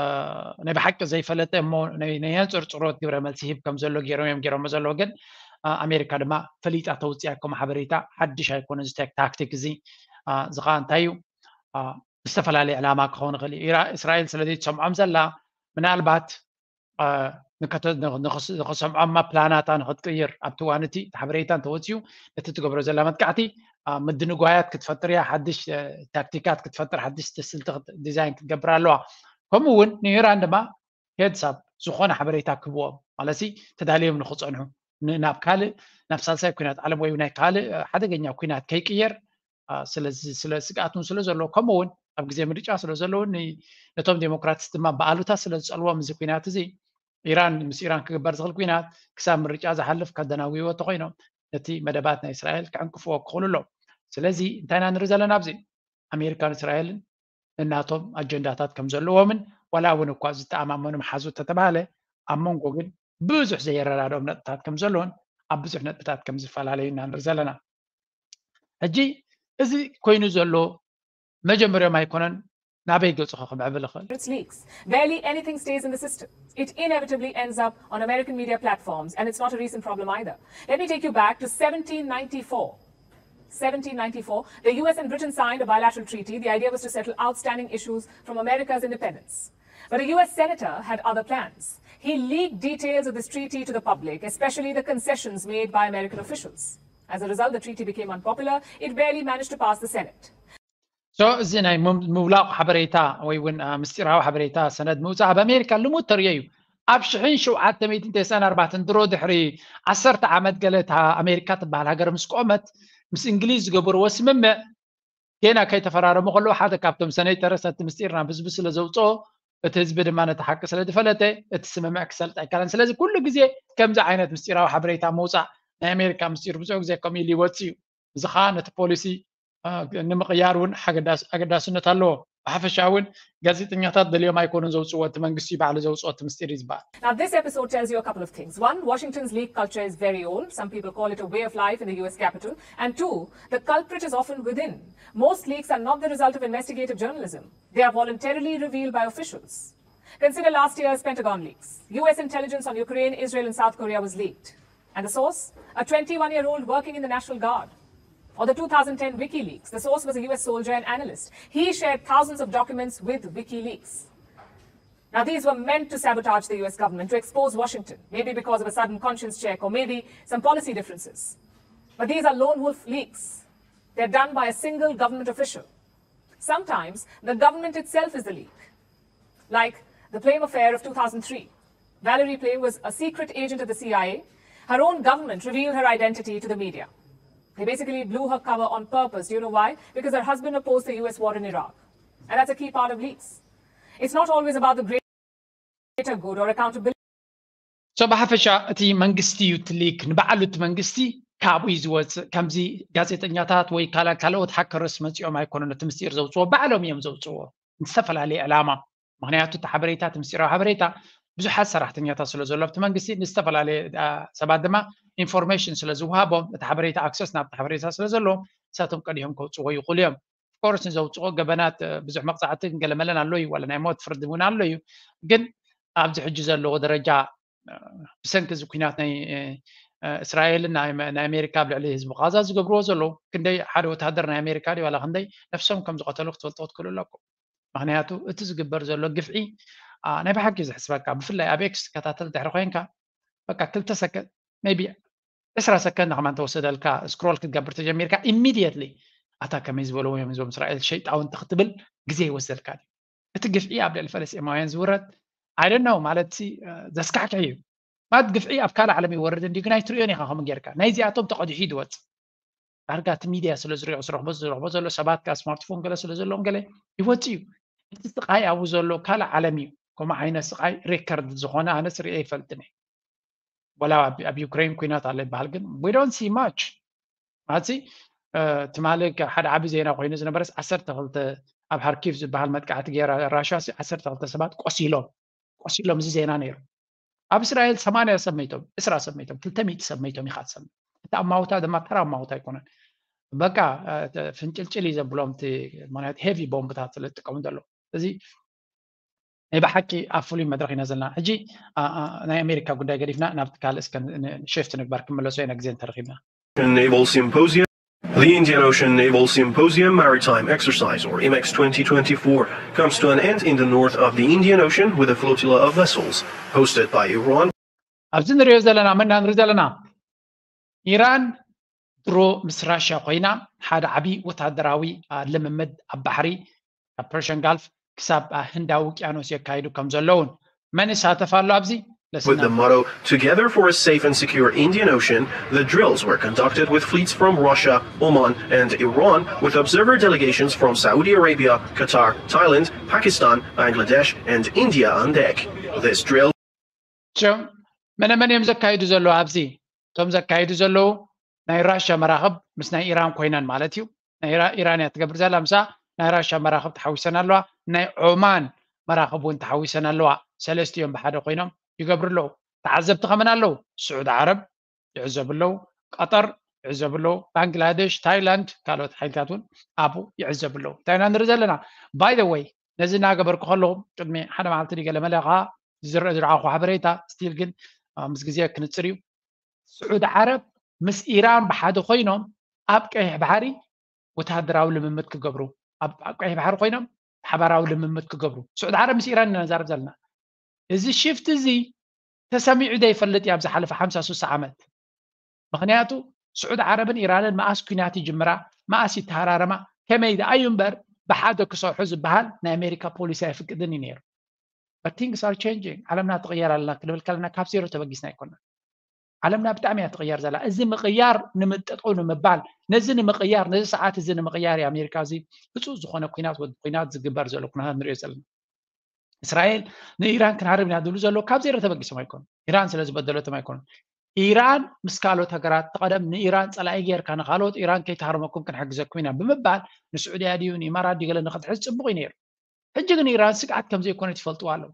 ናይ ብሓቂ ዘይፈለጠ እሞ ናይ ናይ የንፅርፅሮት ግብረ መልሲ ሂብ ከም ዘሎ ገይሮም እዮም ገይሮሞ ዘለዎ። ግን አ፣ ኣሜሪካ ድማ ፈሊጣ ተውፅያ ከም ሓበሬታ ሓድሽ ኣይኮነ እዚ ታክ- ታክቲክ እዚ አ፣ እዚ ከዓ እንታይ እዩ አ፣ ዝተፈላለየ ዕላማ ክኸውን ይኽእል እዩ። ኢራ- እስራኤል ስለዚ ትሰምዖም ዘላ ምናልባት አ፣ ንከተ- ንኸ- ንኸስ- ንኸሰምዖማ ፕላናታ ንኽትቅይር ኣብቲ እዋን እቲ እቲ ሓበሬታ እንተወፅዩ ነቲ ትገብሮ ዘላ መጥቃዕቲ አ፣ ምድንጓያት ክትፈጥር እያ፣ ሓድሽ አ፣ ታክቲካት ክትፈጥር፣ ሓድሽ ስልቲ ክት- ዲዛይን ክትገብር ኣለዋ። ከምኡ እውን ንኢራን ድማ ሄድሳብ ዝኾነ ሓበሬታ ክህብዎም ማለት ተዳልዮም ንክፀንሑ ን- ናብ ካልእ ናብ ሳልሳይ ኩናት ዓለም ወይ ናይ ካልእ አ፣ ሓደገኛ ኩናት ከይቅየር አ፣ ስለዚ ስለ ስግኣት እውን ስለ ዘለዎ ከምኡ እውን ኣብ ግዜ ምርጫ ስለ ዘለዉ ን- ነቶም ዴሞክራትስ ድማ ብኣሉታ ስለ ዝፀልዎም እዚ ኩናት እዚ ኢራን ምስ ኢራን ክግበር ዝኽእል ኩናት ክሳብ ምርጫ ዝሓልፍ ከደናጉይዎ ተኮይኖም ነቲ መደባት ናይ እስራኤል ክዕንቅፍዎ ክኽእሉ ኣለዎም። ስለዚ እንታይ ኢና ንርኢ ዘለና ኣብዚ ኣሜሪካን እስራኤልን ነናቶም ኣጀንዳታት ከም ዘለዎምን ዋላ እውን እኳ ዝተኣማመኑ መሓዙ ተተባሃለ ኣብ መንጎ ግን ብዙሕ ዘየረዳድኦም ነጥብታት ከም ዘለዎን ኣብ ብዙሕ ነጥብታት ከም ዝፈላለዩ ኢና ንርኢ ዘለና። ሕጂ እዚ ኮይኑ ዘሎ መጀመርዮም ኣይኮነን ናበይ ገፅኹ ክምዕብል ይኽእል። It's leaks. Barely anything stays in the system. It inevitably ends up on American media platforms, and it's not a recent problem either. Let me take you back to seventeen ninety-four. seventeen ninety-four, the U S and Britain signed a bilateral treaty. The idea was to settle outstanding issues from America's independence. But a U S senator had other plans. He leaked details of this treaty to the public, especially the concessions made by American officials. As a result, the treaty became unpopular. It barely managed to pass the Senate. So እዚ ናይ ምም- ምውላቕ ሓበሬታ ወይ እውን አ፣ ምስጢራዊ ሓበሬታ ሰነድ ምውፃእ ኣብ ኣሜሪካ ልሙድ ተርእዮ እዩ። ኣብ ሽሕን ሸውዓተ ሚእትን ተስዓን ኣርባዕተን ድሮ ድሕሪ ዓሰርተ ዓመት ገለ እታ ኣሜሪካ ትበሃል ሃገር ምስ ቆመት ምስ እንግሊዝ ዝገበርዎ ስምምዕ ጌና ከይተፈራረሙ ከለዉ ሓደ ካብቶም ሰኔተርስ እቲ ምስጢር ናብ ህዝቢ ስለ ዘውፅኦ እቲ ህዝቢ ድማ ነቲ ሓቂ ስለ ዝፈለጠ እቲ ስምምዕ ክሰልጥ ኣይከኣለን። ስለዚ ኩሉ ግዜ ከምዚ ዓይነት ምስጢራዊ ሓበሬታ ምውፃእ ናይ ኣሜሪካ ምስጢር ብዙሕ ግዜ ከምኡ ኢሉ ይወፅእ እዩ። እዚ ከዓ ነቲ ፖሊሲ አ፣ ንምቕያር እውን ሓገዳስ- ኣገዳስነት ኣለዎ። ብሓፈሻ እውን ጋዜጠኛታት ደልዮም ኣይኮኑን ዘውፅዎ፣ እቲ መንግስቲ ባዕሉ ዘውፅኦ እቲ ምስጢር እዩ ዝበሃል። Now, this episode tells you a couple of things. One, Washington's leak culture is very old. Some people call it a way of life in the U S Capitol. And two, the culprit is often within. Most leaks are not the result of investigative journalism, they are voluntarily revealed by officials. Consider last year's Pentagon leaks. U S intelligence on Ukraine, Israel, and South Korea was leaked. And the source? A twenty-one year old working in the National Guard. Or the two thousand ten WikiLeaks. The source was a U S soldier and analyst. He shared thousands of documents with WikiLeaks. Now, these were meant to sabotage the U S government, to expose Washington, maybe because of a sudden conscience check or maybe some policy differences. But these are lone wolf leaks. They're done by a single government official. Sometimes the government itself is the leak. Like the Plame affair of two thousand three. Valerie Plame was a secret agent of the C I A. Her own government revealed her identity to the media. They basically blew her cover on purpose. Do you know why? Because her husband opposed the U S war in Iraq. And that's a key part of leaks. It's not always about the greater good or accountability. So ብሓፈሻ እቲ መንግስቲ እዩ እቲ ሊክ ንባዕሉ እቲ መንግስቲ ካብኡ እዩ ዝወፅእ። ከምዚ ጋዜጠኛታት ወይ ካልኦት ሃከርስ መፂኦም ኣይኮኑን እቲ ምስጢር ዘውፅዎ፣ ባዕሎም እዮም ዘውፅዎ ንዝተፈላለየ ዕላማ። ምክንያቱ እቲ ሓበሬታ እቲ ምስጢራዊ ሓበሬታ ብዙሓት ሰራሕተኛታት ስለ ዘሎ ኣብቲ መንግስቲ ንዝተፈላለየ ሰባት ድማ ኢንፎርሜሽን ስለ ዝወሃቦም እቲ ሓበሬታ ኣክሰስ ናብቲ ሓበሬታ ስለ ዘለዎም ንሳቶም ቀዲሆም ከውፅዎ ይኽእሉ እዮም። ኦፍኮርስ ንዘውፅኦ ገበናት ብዙሕ መቕፃዕቲ ገለመለን ኣሎ እዩ፣ ዋላ ናይ ሞት ፍርዲ እውን ኣሎ እዩ። ግን ኣብዚ ሕጂ ዘለዎ ደረጃ ብሰንኪ እዚ ኩናት ናይ እስራኤልን ናይ ኣሜሪካ ኣብ ልዕሊ ህዝቢ ቃዛ ዝገብርዎ ዘለዉ ክንደይ ሓደ ወታደር ናይ ኣሜሪካ ድዩ ዋላ ክንደይ ነፍሶም ከም ዝቐተሉ ክትፈልጥዎ ትክእሉ ኣለኩም። ምክንያቱ እቲ ዝግበር ዘሎ ግፍዒ ናይ ብሓቂ እዩ ዘሕስበካ። ብፍላይ ኣብ ኤክስ ትከታተል ድሕሪ ኮይንካ በቃ ክልተ ሰከንድ maybe ዕስራ ሰከንድ ከማን ተወሰደልካ ስክሮል ክትገብር ተጀሚርካ ኢሚድየትሊ ኣታ ከመይ ዝበለዎም እዮም እዞም እስራኤል ሸይጣውንቲ ክትብል ግዜ ይወስደልካ እዩ። እቲ ግፍዒ ኣብ ልዕሊ ፈለስጢማውያን ዝውረድ I don't know ማለት ዘስካሕክሕ እዩ። ማለት ግፍዒ ኣብ ካልእ ዓለም ይወርድ እንዲ ግን ኣይትርእዮን ኢኻ ከምኡ ጌርካ ናይዚኣቶም ተቐዲሑ እዩ ዝወፅእ። ዳርጋ እቲ ሚድያ ስለ ዝሪኦ ዝረኽቦ ዝረኽቦ ዘሎ ሰባት ካ ስማርትፎን ገለ ስለ ዘለዎም ገለ ይወፅእ እዩ። እቲ ስቃይ ኣብኡ ዘሎ ካልእ ዓለም እዩ። ከምኡ ዓይነት ስቃይ ሬከርድ ዝኾነ ኣነስ ሪኤ ይፈልጥን እየ። ወላ ኣብ ዩክሬን ኩናት ኣሎ ይበሃል ግን we don't see much ማለትሲ ትማሊ ሓደ ዓቢ ዜና ኮይኑ ዝነበረስ ዓሰርተ ክልተ ኣብ ሃርኪቭ ዝበሃል መጥቃዕቲ ገይራ ራሻ ዓሰርተ ክልተ ሰባት ቆሲሎም ቆሲሎም እዚ ዜና ነይሩ። ኣብ እስራኤል ሰማንያ ሰብ መይቶም፣ ዕስራ ሰብ መይቶም፣ ክልተ ሚእቲ ሰብ መይቶም ኢኻ ትሰምዕ። እቲ ኣማውታ ድማ ተራ ኣማውታ ኣይኮነን። በቃ ፍንጭልጭል እዩ ዘብሎም እቲ ምክንያቱ ሄቪ ቦምብታት ስለ ዝጥቀሙ ዘለዉ። እዚ ናይ ብሓቂ ኣብ ፍሉይ መድረኽ ኢና ዘለና። ሕጂ ናይ ኣሜሪካ ጉዳይ ገዲፍና ናብቲ ካልእ እስከ ሸፍት ንግበር ክምለሶ ኢና ግዜ እንተረኺብና። Naval Symposium. The Indian Ocean Naval Symposium Maritime Exercise, or IMEX twenty twenty-four, comes to an end in the north of the Indian Ocean with a flotilla of vessels, hosted by Iran. ኣብዚ ንሪኦ ዘለና መና ንርኢ ዘለና ኢራን ድሮ ምስ ራሽያ ኮይና ሓደ ዓብዪ ወታደራዊ ልምምድ ኣብ ባሕሪ ካብ ፐርሽን ጋልፍ ክሳብ ህንዳዊ ውቅያኖስ የካይዱ ከም ዘለውን መን ይሳተፍ ኣሎ ኣብዚ With the motto, "Together for a safe and secure Indian Ocean," the drills were conducted with fleets from Russia, Oman, and Iran, with observer delegations from Saudi Arabia, Qatar, Thailand, Pakistan, Bangladesh, and India on deck. This drill መነ መን እዮም ዘካይዱ ዘለዉ ኣብዚ? እቶም ዘካይዱ ዘለዉ ናይ ራሽያ መራኽብ ምስ ናይ ኢራን ኮይነን ማለት እዩ። ናይ ኢራን እያ ትገብር ዘላ ምሳ ናይ ራሽያ መራኽብ ተሓዊሰን ኣለዋ። ናይ ዖማን መራኽብ እውን ተሓዊሰን ኣለዋ። ሰለስቲኦም ብሓደ ኮይኖም ይገብሩ ኣለዉ። ተዓዘብቲ ከመን ኣለዉ? ስዑድ ዓረብ ይዕዘቡ ኣለዉ፣ ቀጠር ይዕዘቡ ኣለዉ፣ ባንግላደሽ፣ ታይላንድ፣ ካልኦት ሓይልታት እውን ኣብኡ ይዕዘቡ ኣለዉ። እንታይ ኢና ንርኢ ዘለና? By the way ነዚ እናገበርኩ ከለኹ ቅድሚ ሓደ መዓልቲ ድዩ ገለ መለ ከዓ ዝረአ ዝረኣኹ ሓበሬታ ስቲል ግን ምስ ግዜ ክንፅር እዩ። ስዑድ ዓረብ ምስ ኢራን ብሓደ ኮይኖም ኣብ ቀይሕ ባሕሪ ወተሃደራዊ ልምምድ ክገብሩ ኣብ ቀይሕ ባሕሪ ኮይኖም ሓባራዊ ልምምድ ክገብሩ ስዑድ ዓረብ ምስ ኢራን ኢና ነዛርብ ዘለና። እዚ ሽፍት እዚ ተሰሚዑ ዘይፈልጥ እዩ ኣብ ዝሓለፈ ሓምሳ ስሳ ዓመት። ምክንያቱ ስዑድ ዓረብን ኢራንን መኣስ ኩናት ይጅምራ፣ መኣስ ይተሃራረማ፣ ከመይ ደኣ እዩ እምበር ብሓደ ክሰርሑ ዝበሃል ናይ ኣሜሪካ ፖሊሲ ኣይፍቅድን እዩ ነይሩ። But things are changing። ዓለምና ትቕየር ኣለና ክንብል ከለና ካብ ዜሮ ተበጊስና ኣይኮናን። ዓለምና ብጣዕሚ እያ ትቕየር ዘላ። እዚ ምቕያር ንምጥጠው ንምባል ነዚ ንምቕያር ነዚ ሰዓት እዚ ንምቕያር እዩ ኣሜሪካ እዚ ህፁፅ ዝኾነ ኩናት ወዲ ኩናት ዝግበር ዘሎ ኩነታት ንሪኦ ዘለና። እስራኤል ንኢራን ክንሃርም ኢና ዝብሉ ዘለዉ ካብ ዜሮ ተበጊሶም ኣይኮኑ። ኢራን ስለ ዝበደለቶም ኣይኮኑ። ኢራን ምስ ካልኦት ሃገራት ተቐደም ንኢራን ፀላኢ ጌርካ ንካልኦት ኢራን ከይትሃርመኩም ክንሕግዘኩም ኢና ብምባል ንስዑድያ ድዩ ንኢማራት ድዩ ገለ ንክትሕዝ ፅቡቕ እዩ ነይሩ። ሕጂ ግን ኢራን ስግኣት ከም ዘይኮነት ይፈልጥዋ ኣለዉ።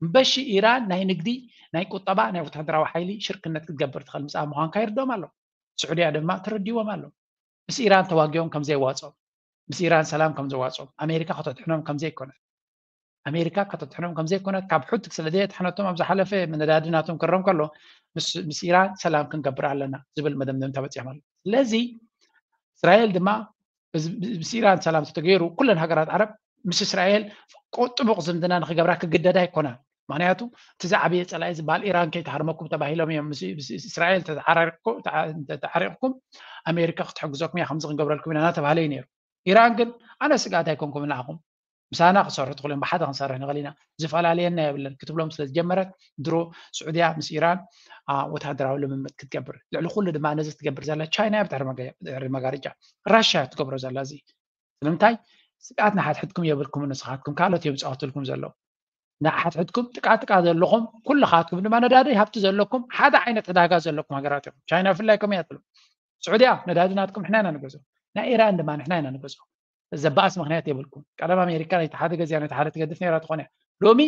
እምበሺ ኢራን ናይ ንግዲ፣ ናይ ቁጠባ፣ ናይ ወታደራዊ ሓይሊ ሽርክነት ክትገብር ትኽእል ምፅኣ ምዃንካ ይርድኦም ኣሎ። ስዑድያ ድማ ተረዲዎም ኣሎ። ምስ ኢራን ተዋጊኦም ከም ዘይዋፅኦም፣ ምስ ኢራን ሰላም ከም ዘዋፅኦም፣ ኣሜሪካ ከተድሕኖም ከም ዘይኮነት። ኣሜሪካ ከተጥሕኖም ከምዘይኮነት ካብ ሑቲ ስለ ዘየጥሐነቶም ኣብ ዝሓለፈ ነዳዲ ናቶም ክረም ከሎ ምስ ኢራን ሰላም ክንገብር ኣለና ዝብል መደምደምታ በፂሖም ኣሎ። ስለዚ እስራኤል ድማ ምስ ኢራን ሰላም ተተገይሩ ኩለን ሃገራት ዓረብ ምስ እስራኤል ጥቡቕ ዝምድና ንክገብራ ክግደዳ ኣይኮና። ምክንያቱ እቲ ዝዓበየ ፀላኢ ዝበሃል ኢራን ከይትሃርመኩም ተባሂሎም እዮም። እስራኤል ተተሓሪቕኩም ኣሜሪካ ክትሕግዘኩም እያ፣ ከምዚ ክንገብረልኩም ኢና እናተባሃለ እዩ ነይሩ። ኢራን ግን ኣነ ስግኣት ኣይኮንኩም ንዓኹም፣ ምሳና ክሰርሑ ትኽእሉ እዮም፣ ብሓደ ክንሰርሕ ንኽእል ኢና፣ ዝፈላለየና የብለን ክትብሎም ስለ ዝጀመረት ድሮ ስዑድያ ምስ ኢራን ወታደራዊ ልምምድ ክትገብር፣ ልዕሊ ኩሉ ድማ ነዚ ትገብር ዘላ ቻይና እያ ብድሕሪ መጋርጃ። ራሽያ ትገብሮ ዘላ እዚ ስለምንታይ ስግኣት ንሓድሕድኩም የብልኩም፣ ንስኻትኩም ካልኦት እዮም ዝፃወትልኩም ዘለዉ። ንሓድሕድኩም ጥቃጥቃ ዘለኹም ኩልኻትኩም ድማ ነዳዲ ሃብቲ ዘለኩም ሓደ ዓይነት ዕዳጋ ዘለኩም ሃገራት እዮም። ቻይና ብፍላይ ከምኡ እያ ትብሎ። ስዑድያ ነዳዲ ናትኩም ንሕና ኢና ንገዝኦ፣ ናይ ኢራን ድማ ንሕና ኢና ንገዝኦ። ዘባእስ ምክንያት የብልኩም። ቀደም ኣሜሪካ ናይቲ ሓደ ገዚኣ ናይቲ ሓደ ትገድፍ ነይራ ትኾን እያ። ሎሚ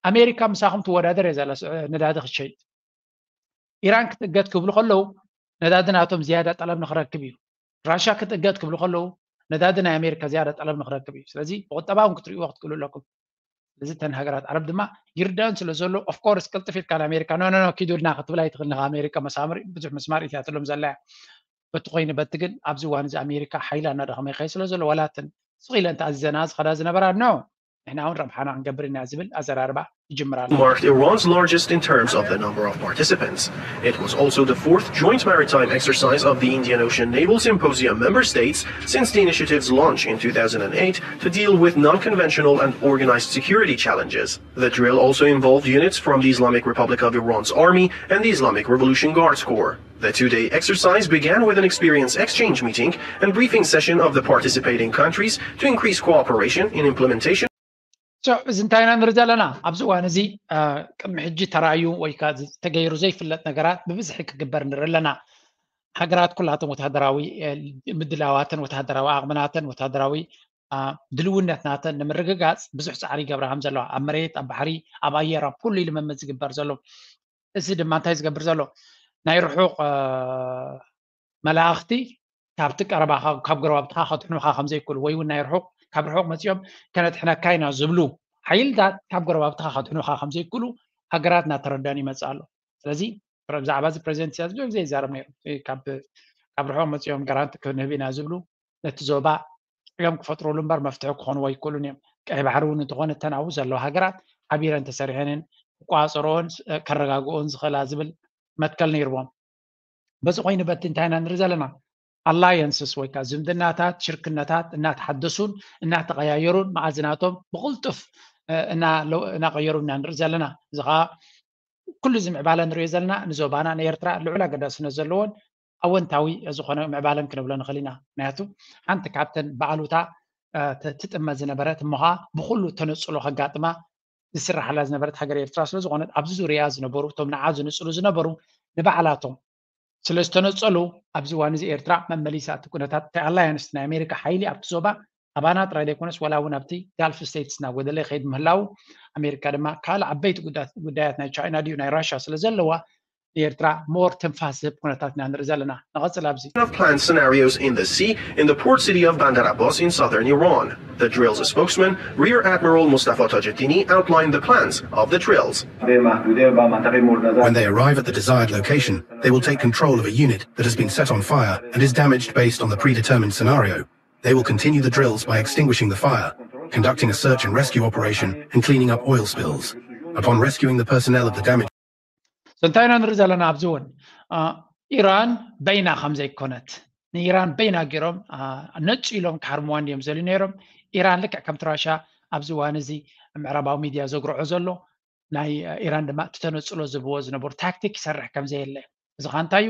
ኣሜሪካ ምሳኹም ትወዳደር እየ ዘላ ነዳዲ ክትሸይጥ። ኢራን ክትእገድ ክብሉ ከለዉ ነዳዲ ናቶም ዝያዳ ጠለብ ንክረክብ እዩ። ራሽያ ክትእገድ ክብሉ ከለዉ ነዳዲ ናይ ኣሜሪካ ዝያዳ ጠለብ ንክረክብ እዩ። ስለዚ ብቁጠባ እውን ክትርእይዎ ክትክእሉ ኣለኩም። ስለዚ እተን ሃገራት ዓረብ ድማ ይርዳን ስለ ዘሎ ኦፍኮርስ ቅልጥፍ ኢልካ ንኣሜሪካ ኖ ኖ ኖ ኪዱልና ክትብል ኣይትኽእል። ንካ ኣሜሪካ መሳምር ብዙሕ መስማር ኢትያትሎም ዘላ እያ። በቲ ኮይኑ በቲ ግን ኣብዚ እዋን እዚ ኣሜሪካ ሓይላ እናደኸመ ይኸይ ስለ ዘሎ ዋላትን ስቕ ኢለን ተኣዚዘና ዝኸዳ ዝነበራ ኖ ንሕና እውን ረብሓና ክንገብር ኢና ዝብል ኣዘራርባ ይጅምር ኣሎ። Marked Iran's largest in terms of the number of participants. It was also the fourth joint maritime exercise of the Indian Ocean Naval Symposium member states since the initiative's launch in two thousand eight to deal with non-conventional and organized security challenges. The drill also involved units from the Islamic Republic of Iran's army and the Islamic Revolution Guards Corps. The two-day exercise began with an experience exchange meeting and briefing session of the participating countries to increase cooperation in implementation. እዚ እንታይ ኢና ንርኢ ዘለና ኣብዚ እዋን እዚ ቅድሚ ሕጂ ተራእዩ ወይ ከዓ ተገይሩ ዘይፍለጥ ነገራት ብብዝሒ ክግበር ንርኢ ኣለና። ሃገራት ኩላተን ወታደራዊ ምድላዋተን ወታደራዊ ኣቕምናተን ወታደራዊ ድልውነትናተን ንምርግጋፅ ብዙሕ ፃዕሪ ይገብራ ከም ዘለዋ ኣብ መሬት ኣብ ባሕሪ ኣብ ኣየር ኣብ ኩሉ ልምምድ ዝግበር ዘሎ እዚ ድማ እንታይ ዝገብር ዘሎ ናይ ርሑቕ መላእኽቲ ካብቲ ቀረባኻ ካብ ጎረባብትኻ ከድሕኑኻ ከምዘይክእሉ ወይ እውን ናይ ርሑቕ ካብ ርሑቕ መፂኦም ከነድሕነካ ኢና ዝብሉ ሓይልታት ካብ ጎረባብትኻ ከድሕኑኻ ከምዘይክእሉ ሃገራት እናተረዳን ይመፅእ ኣሎ። ስለዚ ብዛዕባ እዚ ፕሬዚደንት ኢሳያስ ብዙሕ ግዜ ይዛረብ ነይሩ። ካብ ርሑቕ መፂኦም ጋራንቲ ክንህብ ኢና ዝብሉ ነቲ ዞባ እዮም ክፈጥሩሉ እምበር መፍትሒ ክኾንዎ ኣይክእሉን እዮም። ቀይ ባሕሪ እውን እንተኾነ እተን ኣብኡ ዘለዋ ሃገራት ሓቢረን ተሰሪሐንን ክቋፀረኦን ከረጋግኦን ዝኽእላ ዝብል መትከል ነይርዎም። በዚ ኮይኑ በቲ እንታይ ኢና ንርኢ ዘለና ኣላየንስስ ወይ ከዓ ዝምድናታት ሽርክነታት እናተሓደሱን እናተቐያየሩን መኣዝናቶም ብቕልጡፍ እናቐየሩ ኢና ንርኢ ዘለና። እዚ ከዓ ኩሉ እዚ ምዕባለ ንሪኦ ዘለና ንዞባና ንኤርትራ ልዑል ኣገዳስነት ዘለዎን ኣወንታዊ ዝኾነ ምዕባለን ክንብሎ ንኽእል ኢና። ምክንያቱ ሓንቲ ካብተን ብኣሉታ ትጥመት ዝነበረት እሞ ከዓ ብኩሉ ተነፅሎ ከጋጥማ ዝስራሓላ ዝነበረት ሃገር ኤርትራ ስለ ዝኾነት ኣብዚ ዙርያ ዝነበሩ እቶም ንዓ ዝንፅሉ ዝነበሩ ንባዕላቶም ስለ ዝተነፀሉ ኣብዚ እዋን እዚ ኤርትራ መመሊሳ እቲ ኩነታት እቲ ኣላያንስ ናይ ኣሜሪካ ሓይሊ ኣብቲ ዞባ ኣባና ጥራይ ዘይኮነስ ዋላ እውን ኣብቲ ጋልፍ ስቴትስ እናጎደለ ይኸይድ ምህላው ኣሜሪካ ድማ ካልእ ዓበይቲ ጉዳያት ናይ ቻይና ድዩ ናይ ራሽያ ስለ ዘለዋ ንኤርትራ ሞር ትንፋስ ዝህብ ኩነታት ኢና ንርኢ ዘለና። ንቐፅል ኣብዚ of planned scenarios in the sea in the port city of Bandar Abbas in southern Iran. The drill's spokesman, Rear Admiral Mustafa Tajeddini, outlined the plans of the drills. When they arrive at the desired location, they will take control of a unit that has been set on fire and is damaged based on the predetermined scenario. They will continue the drills by extinguishing the fire, conducting a search and rescue operation, and cleaning up oil spills. Upon rescuing the personnel of the damaged እንታይ ኢና ንርኢ ዘለና ኣብዚ እውን ኢራን በይና ከም ዘይኮነት ንኢራን በይና ገይሮም ነፂሎም ክሃርምዋ እንዲዮም ዘልዩ ነይሮም። ኢራን ልክዕ ከምቲ ራሻ ኣብዚ እዋን እዚ ምዕራባዊ ሚድያ ዘጉርዖ ዘሎ ናይ ኢራን ድማ እቲ ተነፅሎ ዝብዎ ዝነበሩ ታክቲክ ይሰርሕ ከም ዘየለ እዚ ከዓ እንታይ እዩ?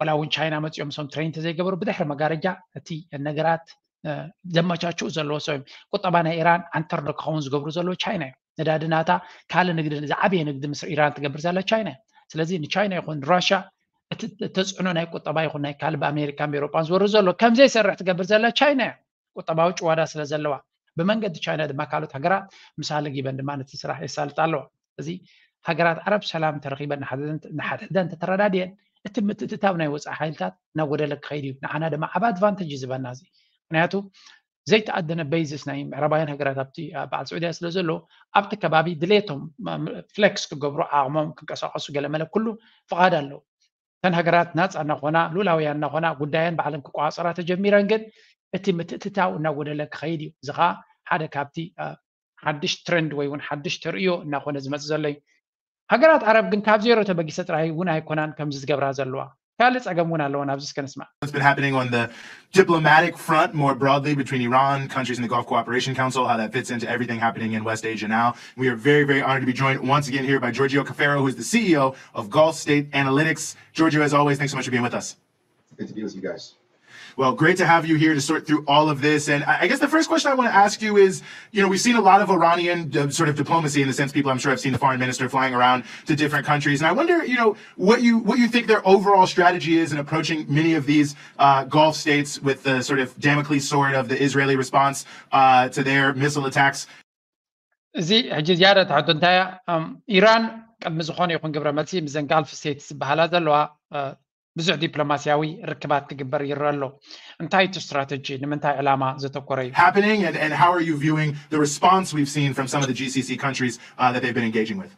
ዋላ እውን ቻይና መፂኦም ሶም ትሬን ተዘይገበሩ ብድሕሪ መጋረጃ እቲ ነገራት ዘመቻችኡ ዘለዎ ሰብ እዮም። ቁጠባ ናይ ኢራን ዓንተር ዶ ክኸውን ዝገብሩ ዘለዉ ቻይና እዮም። ነዳዲ ናታ ካልእ ንግዲ ዝዓበየ ንግዲ ምስ ኢራን ትገብር ዘላ ቻይና እዮም። ስለዚ ንቻይና ይኹን ንራሻ እቲ ተፅዕኖ ናይ ቁጠባ ይኹን ናይ ካልእ ብኣሜሪካን ብኤሮጳን ዝወርድ ዘሎ ከምዘይሰርሕ ትገብር ዘላ ቻይና እያ። ቁጠባዊ ጭዋዳ ስለ ዘለዋ ብመንገዲ ቻይና ድማ ካልኦት ሃገራት ምሳሌ ጊበን ድማ ነቲ ስራሕ የሳልጣ ኣለዋ። እዚ ሃገራት ዓረብ ሰላም ተረኺበን ንሓድሕደን ተተረዳድየን እቲ ምትእትታው ናይ ወፃኢ ሓይልታት እናጎደለ ክኸይድ እዩ። ንዓና ድማ ዓብ ኣድቫንቴጅ እዩ ዝበና እዚ ምክንያቱ ዘይተኣደነ በይዝስ ናይ ምዕራባውያን ሃገራት ኣብቲ በዓል ስዑድያ ስለ ዘሎ ኣብቲ ከባቢ ድሌቶም ፍሌክስ ክገብሩ ዓቕሞም ክንቀሳቀሱ ገለመለ ኩሉ ፍቓድ ኣለዉ። እተን ሃገራት ናፃ እናኾና ሉላውያን እናኾና ጉዳየን ባዕለን ክቋፀራ ተጀሚረን ግን እቲ ምትእትታው እናጎደለ ክኸይድ እዩ። እዚ ከዓ ሓደ ካብቲ ሓድሽ ትረንድ ወይ እውን ሓድሽ ተርእዮ እናኾነ ዝመፅእ ዘሎ እዩ። ሃገራት ዓረብ ግን ካብ ዜሮ ተበጊሰ ጥራይ እውን ኣይኮናን ከምዚ ዝገብራ ዘለዋ። ካልእ ጸገም እውን ኣለወን። ኣብዚ እስከ ንስማዕ። What's been happening on the diplomatic front more broadly between Iran, countries in the Gulf Cooperation Council, how that fits into everything happening in West Asia now. We are very, very honored to be joined once again here by Giorgio Cafaro, who is the C E O of Gulf State Analytics. Giorgio, as always, thanks so much for being with us. Good to be with you guys. Well, great to have you here to sort through all of this. And I guess the first question I want to ask you is, you know, we've seen a lot of Iranian sort of diplomacy in the sense people, I'm sure, have seen the foreign minister flying around to different countries. And I wonder, you know, what you what you think their overall strategy is in approaching many of these uh, Gulf states with the sort of Damocles sword of the Israeli response uh, to their missile attacks. እዚ ሕጂ ዝያዳ ትሕቶ እንታይ እያ? ኢራን ቅድሚ ዝኾነ ይኹን ግብረ መልሲ ምስዘን ጋልፍ ስቴትስ ዝበሃላ ዘለዋ ብዙሕ ዲፕሎማስያዊ ርክባት ክግበር ይረአ ኣሎ። እንታይ እቲ ስትራተጂ? ንምንታይ ዕላማ ዘተኮረ እዩ? happening and, and how are you viewing the response we've seen from some of the G C C countries uh, that they've been engaging with?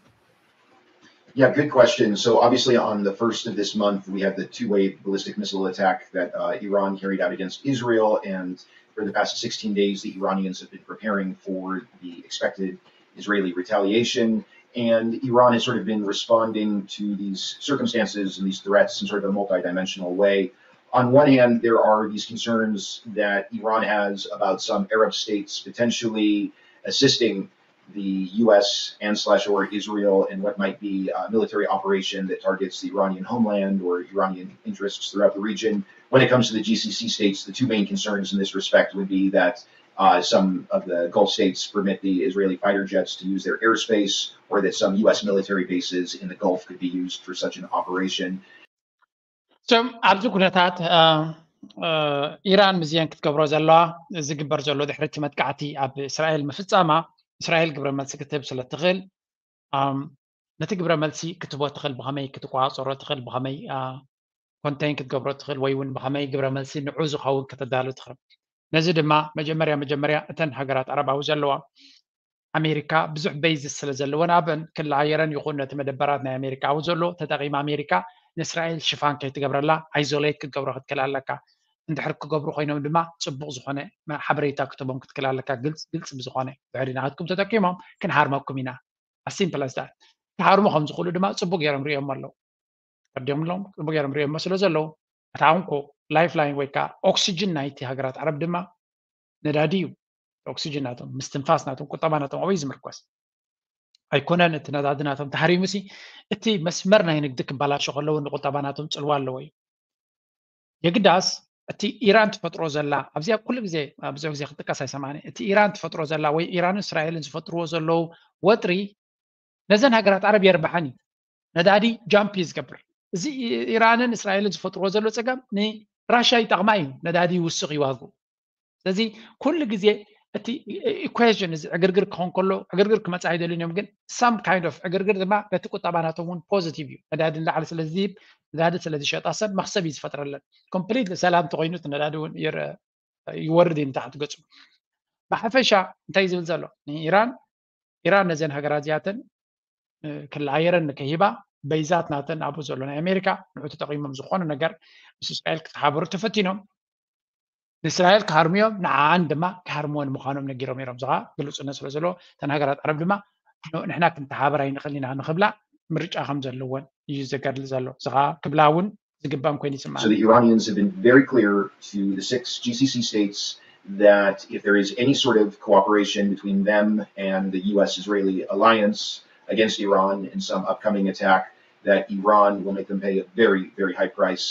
Yeah, good question. So obviously, on the first of this month, we had the two-way ballistic missile attack that uh, Iran carried out against Israel, and for the past sixteen days, the Iranians have been preparing for the expected Israeli retaliation. And Iran has sort of been responding to these circumstances and these threats in sort of a multidimensional way. On one hand, there are these concerns that Iran has about some Arab states potentially assisting the U S and slash or Israel in what might be a military operation that targets the Iranian homeland or Iranian interests throughout the region. When it comes to the G C C states, the two main concerns in this respect would be that uh, some of the Gulf states permit the Israeli fighter jets to use their airspace, or that some U S military bases in the Gulf could be used for such an operation. So ኣብዚ ኩነታት ኢራን ምዝየን ክትገብሮ ዘለዋ ዝግበር ዘሎ ድሕሪ እቲ መጥቃዕቲ ኣብ እስራኤል ምፍፃማ እስራኤል ግብረ መልሲ ክትህብ ስለ ትኽእል ነቲ ግብረ መልሲ ክትቦ ትኽእል ብኸመይ ክትቋፀሮ ትኽእል ብኸመይ ኮንቴን ክትገብሮ ትኽእል ወይ እውን ብኸመይ ግብረ መልሲ ንዑ ዝኸውን ከተዳሉ ትኽእል። ነዚ ድማ መጀመርያ መጀመርያ እተን ሃገራት ዓረባዊ ዘለዋ ኣሜሪካ ብዙሕ በይዝስ ስለ ዘለወን ኣብን ክለዓየረን ይኹን ነቲ መደበራት ናይ ኣሜሪካ ኣብኡ ዘሎ ተጠቒማ ኣሜሪካ ንእስራኤል ሽፋን ከይትገብረላ ኣይዞሌት ክትገብሮ ክትክእል ኣለካ። እንድሕር ክገብሩ ኮይኖም ድማ ፅቡቕ ዝኾነ ሓበሬታ ክትቦም ክትክእል ኣለካ። ግልፅ ግልፅ ብዝኾነ ድሕሪ ናትኩም ተጠቂሞም ክንሃርመኩም ኢና። ኣሲምፕል ኣስዳት ክሃርሙ ከም ዝኽእሉ ድማ ፅቡቅ ገይሮም ሪኦም ኣለዉ። ተርዲኦም ኣለዉ። ፅቡቅ ገይሮም ሪኦሞ ስለ ዘለዉ እታ እንኮ ላይፍ ላይን ወይ ከዓ ኦክሲጅን ናይቲ ሃገራት ዓረብ ድማ ነዳዲ እዩ። ኦክሲጅን ናቶም ምስትንፋስ ናቶም ቁጠባ ናቶም ኣበይ ዝምርኮስ ኣይኮነን። እቲ ነዳዲ ናቶም ተሃሪሙ ሲ እቲ መስመር ናይ ንግዲ ክበላሾ ከለዉ ንቁጠባ ናቶም ፅልዋ ኣለዎ እዩ። የግዳስ እቲ ኢራን ትፈጥሮ ዘላ ኣብዚኣ ኩሉ ግዜ ብዙሕ ግዜ ክጥቀስ ኣይሰማዕን እቲ ኢራን ትፈጥሮ ዘላ ወይ ኢራንን እስራኤልን ዝፈጥርዎ ዘለዉ ወጥሪ ነዘን ሃገራት ዓረብ የርብሓን እዩ። ነዳዲ ጃምፕ እዩ ዝገብር። እዚ ኢራንን እስራኤልን ዝፈጥርዎ ዘሎ ፀገም ንራሻ ይጠቕማ እዩ። ነዳዲ ይውስኽ እዩ ዋግኡ። ስለዚ ኩሉ ግዜ እቲ ኢኩዌሽን እዚ ዕግርግር ክኾን ከሎ ዕግርግር ክመፅእ ኣይደልን እዮም ግን some kind of ዕግርግር ድማ ነቲ ቁጠባ ናቶም እውን ፖዚቲቭ እዩ። ነዳዲ ንላዕሊ ስለ ዝህብ ነዳዲ ስለ ዝሸጣ ሰብ መኽሰብ እዩ ዝፈጥረለን። ኮምፕሊትሊ ሰላም ተኮይኑ እቲ ነዳዲ እውን ይወርድ እዩ ንታሕቲ ገፁ። ብሓፈሻ እንታይ ዝብል ዘሎ ንኢራን ኢራን ነዘን ሃገራት እዚኣተን ክለዓየረን ንከይህባ በይዛት ናተን ኣብኡ ዘሎ ናይ ኣሜሪካ ንዑ ተጠቒሞም ዝኾነ ነገር ምስ እስራኤል ክተሓበሩ ተፈቲኖም ንእስራኤል ክሃርሙዮም ንዓኣን ድማ ክሃርምወን ምዃኖም ነጊሮም ነይሮም። እዚ ከዓ ግልፁነት ስለ ዘለዎ እተን ሃገራት ዓረብ ድማ ንሕና ክንተሓበር ኣይንኽእል ኢና ንክብላ ምርጫ ከም ዘለወን እዩ ዘገድል ዘሎ። እዚ ከዓ ክብላ እውን ዝግባን ኮይኑ ይስማዕ። So the Iranians have been very clear to the six G C C states that if there is any sort of cooperation between them and the U S Israeli alliance against Iran in some upcoming attack, that Iran will make them pay a very, very high price.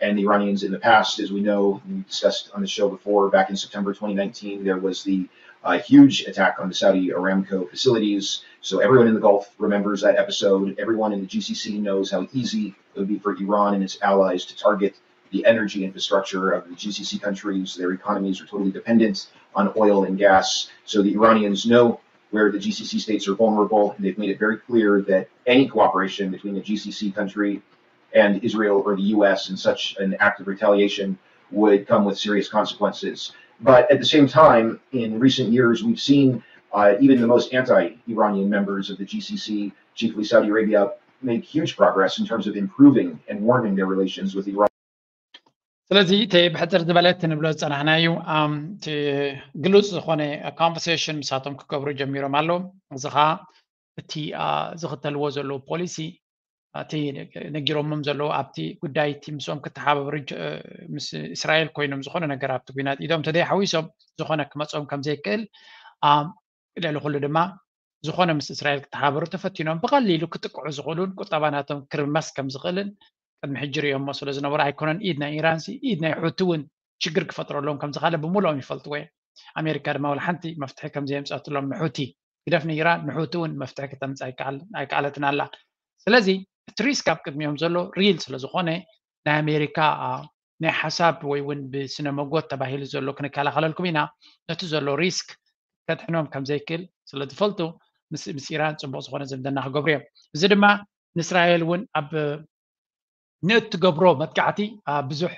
And the Iranians in the past, as we know, we discussed on the show before, back in September twenty nineteen, there was the uh, huge attack on the Saudi Aramco facilities. So everyone in the Gulf remembers that episode. Everyone in the G C C knows how easy it would be for Iran and its allies to target the energy infrastructure of the G C C countries. Their economies are totally dependent on oil and gas. So the Iranians know where the G C C states are vulnerable, and they've made it very clear that any cooperation between a G C C country and Israel or the U S in such an act of retaliation would come with serious consequences. But at the same time, in recent years, we've seen uh, even the most anti Iranian members of the G C C, chiefly Saudi Arabia, make huge progress in terms of improving and warming their relations with Iran. ስለዚ እቲ ብሕፅር ዝበለ እቲ ንብሎ ዝፀናሕናዩ ግሉፅ ዝኾነ conversation ምሳቶም ክገብሩ ጀሚሮም ኣለዉ። እዚ ከዓ እቲ ዝኽተልዎ ዘለዉ ፖሊሲ እቲ ነጊሮሞም ዘለዉ ኣብቲ ጉዳይ እቲ ምስኦም ክተሓባበሩ ምስ እስራኤል ኮይኖም ዝኾነ ነገር ኣብቲ ኩናት ኢዶም ተደይ ሓዊሶም ዝኾነ ክመፅኦም ከም ዘይክእል ልዕሊ ኩሉ ድማ ዝኾነ ምስ እስራኤል ክተሓባበሩ ተፈቲኖም ብቐሊሉ ክጥቅዑ ዝኽእሉን ቁጠባ ናቶም ክርመስ ከም ዝኽእልን ቅድሚ ሕጂ ሪኦሞ ስለ ዝነበሩ ኣይኮነን ኢድ ናይ ኢራን ሲ ኢድ ናይ ሑቲ እውን ሽግር ክፈጥረሎም ከም ዝኻለ ብምሉኦም ይፈልጥዎ እዮም። ኣሜሪካ ድማ ወላ ሓንቲ መፍትሒ ከም ዘየምፀትሎም ንሑቲ ግደፍ ንኢራን ንሑቲ እውን መፍትሒ ክተምፅእ ኣይከኣለትን ኣላ። ስለዚ እቲ risk ኣብ ቅድሚኦም ዘሎ real ስለ ዝኾነ ናይ ኣሜሪካ ናይ ሓሳብ ወይ እውን ብስነ መጎት ተባሂሉ ዘሎ ክንከላኸለልኩም ኢና ነቲ ዘሎ risk ከድሕኖም ከም ዘይክእል ስለ ዝፈልጡ ምስ ኢራን ፅቡቅ ዝኾነ ዝምድና ክገብሩ እዮም። እዚ ድማ ንእስራኤል እውን ኣብ ንእትገብሮ መጥቃዕቲ ብዙሕ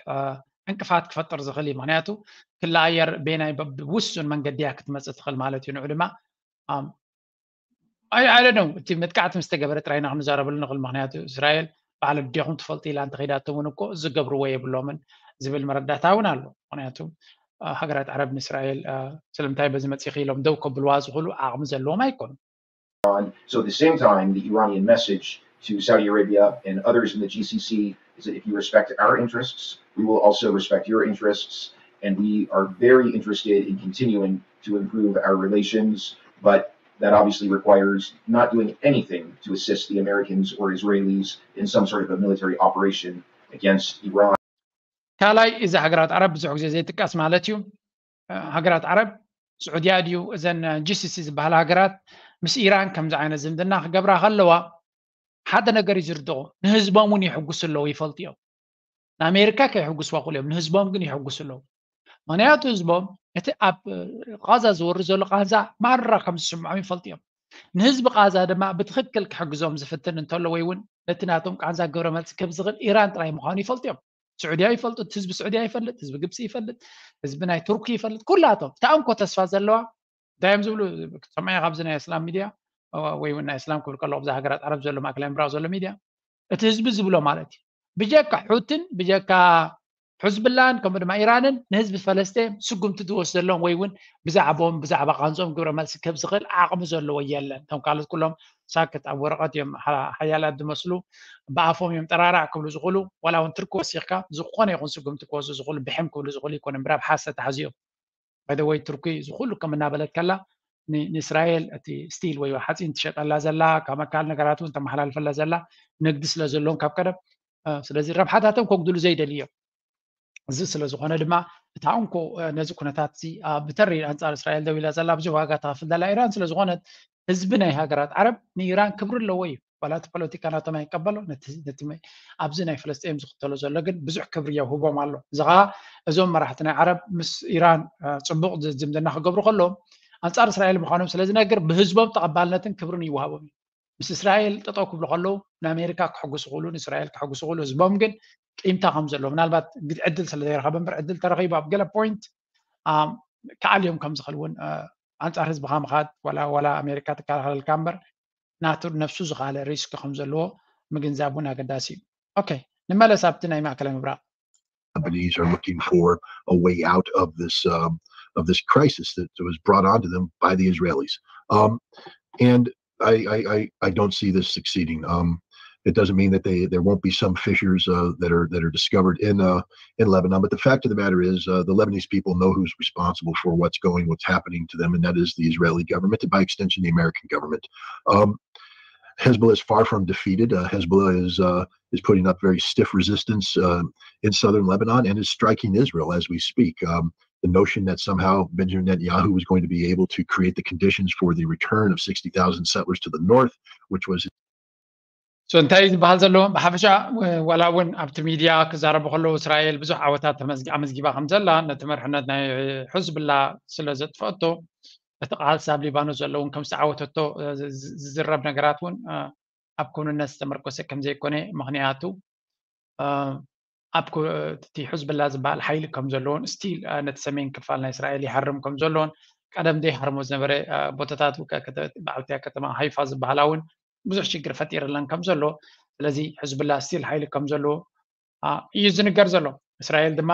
ዕንቅፋት ክፈጥር ዝኽእል እዩ። ምክንያቱ ክላ ኣየር ቤናይ ብውሱን መንገዲ እያ ክትመፅእ ትኽእል ማለት እዩ። ንዑ ድማ ኣይኣለ ነው እቲ መጥቃዕቲ ምስ ተገበረ ጥራይ ኢና ክንዛረበሉ ንኽእል። ምክንያቱ እስራኤል ባዕሎም ዲኹም ትፈልጡ ኢላ እንተኸይዳቶም እውን እኮ ዝገብርዎ የብሎምን ዝብል መረዳእታ እውን ኣሎ። ምክንያቱ ሃገራት ዓረብ ንእስራኤል ስለምንታይ በዚ መፂኺ ኢሎም ደው ከብልዋ ዝኽእሉ ዓቕሚ ዘለዎም ኣይኮኑን። So at the same time, the Iranian message to Saudi Arabia and others in the G C C is that if you respect our interests, we will also respect your interests. And we are very interested in continuing to improve our relations, but that obviously requires not doing anything to assist the Americans or Israelis in some sort of a military operation against Iran. ካልኣይ እዚ ሃገራት ዓረብ ብዙሕ ግዜ ዘይጥቀስ ማለት እዩ። ሃገራት ዓረብ ስዑድያ ድዩ እዘን ጂ ሲ ሲ ዝበሃላ ሃገራት ምስ ኢራን ከምዚ ዓይነት ዝምድና ክገብራ ከለዋ ሓደ ነገር እዩ ዝርድኦ። ንህዝቦም እውን የሕጉሱ ኣለዉ ይፈልጡ እዮም። ንኣሜሪካ ከየሕጉስዋ ክእሉ እዮም፣ ንህዝቦም ግን የሕጉሱ ኣለዉ። ምክንያቱ ህዝቦም እቲ ኣብ ቃዛ ዝወርድ ዘሎ ቃንዛ ማራ ከም ዝስምዖም ይፈልጡ እዮም። ንህዝቢ ቃዛ ድማ ብትኽክል ክሕግዞም ዝፍትን እንተሎ ወይ እውን ነቲ ናቶም ቃንዛ ግብረ መልሲ ክህብ ዝኽእል ኢራን ጥራይ ምዃኑ ይፈልጡ እዮም። ስዑድያ ይፈልጡ፣ ህዝቢ ስዑድያ ይፈልጥ፣ ህዝቢ ግብፂ ይፈልጥ፣ ህዝቢ ናይ ቱርኪ ይፈልጥ። ኩላቶም እታ እንኮ ተስፋ ዘለዋ እንታይ እዮም ዝብሉ ክትሰምዐ ኢኻ ኣብዚ ናይ እስላም ሚድያ ወይ እውን ናይ እስላም ክብል ከለኹ ብዛ ሃገራት ዓረብ ዘሎ ማእከላይ ምብራቕ ዘሎ ሚድያ እቲ ህዝቢ ዝብሎ ማለት እዩ። ብጀካ ሑትን ብጀካ ሕዝብላን ከምኡ ድማ ኢራንን ንህዝቢ ፈለስጢን ስጉምቲ ዝወስደሎም ወይ እውን ብዛዕባኦም ብዛዕባ ቃንዝኦም ግብረ መልሲ ክህብ ዝኽእል ዓቕሚ ዘለዎ የለን። እቶም ካልኦት ኩሎም ሳክት ኣብ ወረቐት እዮም ሓያላት ዝመስሉ ብኣፎም እዮም ጠራራዕ ክብሉ ዝኽእሉ ዋላ እውን ትርኪ ወሲኽካ ዝኾነ ይኹን ስጉምቲ ክወስዱ ዝኽእሉ ብሕም ክብሉ ዝኽእሉ ይኮነ እምበር ኣብ ሓሰ ተሓዚኦም። ባይደወይ ትርኪ ዝኩሉ ከም እናበለት ከላ ንእስራኤል እቲ ስቲል ወይ ሓፂን ትሸጠላ ዘላ ካብ መካል ነገራት እውን ተመሓላልፈላ ዘላ ንግዲ ስለ ዘለዎም ካብ ቀደም ስለዚ ረብሓታቶም ከጉድሉ ዘይደልዩ እዮም። እዚ ስለ ዝኾነ ድማ እታ እንኮ ነዚ ኩነታት እዚ ብተሪ ኣንፃር እስራኤል ደው ኢላ ዘላ ብዙሕ ዋጋ ትኸፍል ዘላ ኢራን ስለ ዝኾነት ህዝቢ ናይ ሃገራት ዓረብ ንኢራን ክብሪ ኣለዎ እዩ። ዋላ እቲ ፖለቲካ ናቶም ኣይቀበሎ ነቲ ኣብዚ ናይ ፍለስጤም ዝኽተሎ ዘሎ ግን ብዙሕ ክብሪ የውህቦም ኣሎ። እዚ ከዓ እዞም መራሕቲ ናይ ዓረብ ምስ ኢራን ፅቡቕ ዝምድና ክገብሩ ከለዎም ኣንፃር እስራኤል ምዃኖም ስለ ዝነግር ብህዝቦም ተቐባልነትን ክብርን ይወሃቦም እዩ። ምስ እስራኤል ጠጠው ክብሉ ከለዉ ንኣሜሪካ ክሕጉሱ ክእሉ ንእስራኤል ክሕጉሱ ክእሉ ህዝቦም ግን ቂምታ ከም ዘለዎ ምናልባት ዕድል ስለ ዘይረኸበ እምበር ዕድል ተረኺቡ ኣብ ገለ ፖይንት ክኣልዮም ከም ዝኽእል እውን ኣንፃር ህዝብኻ ምኻድ ዋላ ዋላ ኣሜሪካ ትከላኸለልካ እምበር ናቱ ነፍሱ ዝኻለ ሪስክ ከም ዘለዎ ምግንዛብ እውን ኣገዳሲ እዩ። ኦኬ ንመለስ ኣብቲ ናይ ማእከላይ ምብራቕ companies are looking for a way out of this um, of this crisis that was brought onto them by the Israelis. Um, and I, I, I, I don't see this succeeding. Um, it doesn't mean that they there won't be some fissures uh, that are that are discovered in uh, in Lebanon. But the fact of the matter is, uh, the Lebanese people know who's responsible for what's going, what's happening to them, and that is the Israeli government, and by extension, the American government. Um, Hezbollah is far from defeated. Uh, Hezbollah is uh, is putting up very stiff resistance uh, in southern Lebanon and is striking Israel as we speak. Um, the notion that somehow Benjamin Netanyahu was going to be able to create the conditions for the return of sixty thousand settlers to the north, which was so እንታይ ዝበሃል ዘሎ ብሓፈሻ ዋላ እውን ኣብቲ ሚድያ ክዛረቡ ከለዉ እስራኤል ብዙሕ ዓወታት ኣመዝጊባ ከም ዘላ ነቲ መርሕነት ናይ ሕዝብላ ስለ ዘጥፈአቶ እቲ ቃልሲ ኣብ ሊባኖስ ዘሎ እውን ከም ዝተዓወተቶ ዝዝረብ ነገራት እውን ኣብ ክውንነት ዝተመርኮሰ ከም ዘይኮነ ምክንያቱ ኣብ እቲ ሕዝብላ ዝበሃል ሓይሊ ከም ዘለዎን ስቲል ነቲ ሰሜን ክፋል ናይ እስራኤል ይሃርም ከም ዘለዎን ቀደም ዘይሃርሞ ዝነበረ ቦታታት በዓልቲያ ከተማ ሃይፋ ዝበሃላ እውን ብዙሕ ሽግር ፈጢርለን ከም ዘሎ፣ ስለዚ ሕዝብላ ስቲል ሓይሊ ከም ዘለዎ እዩ ዝንገር ዘሎ። እስራኤል ድማ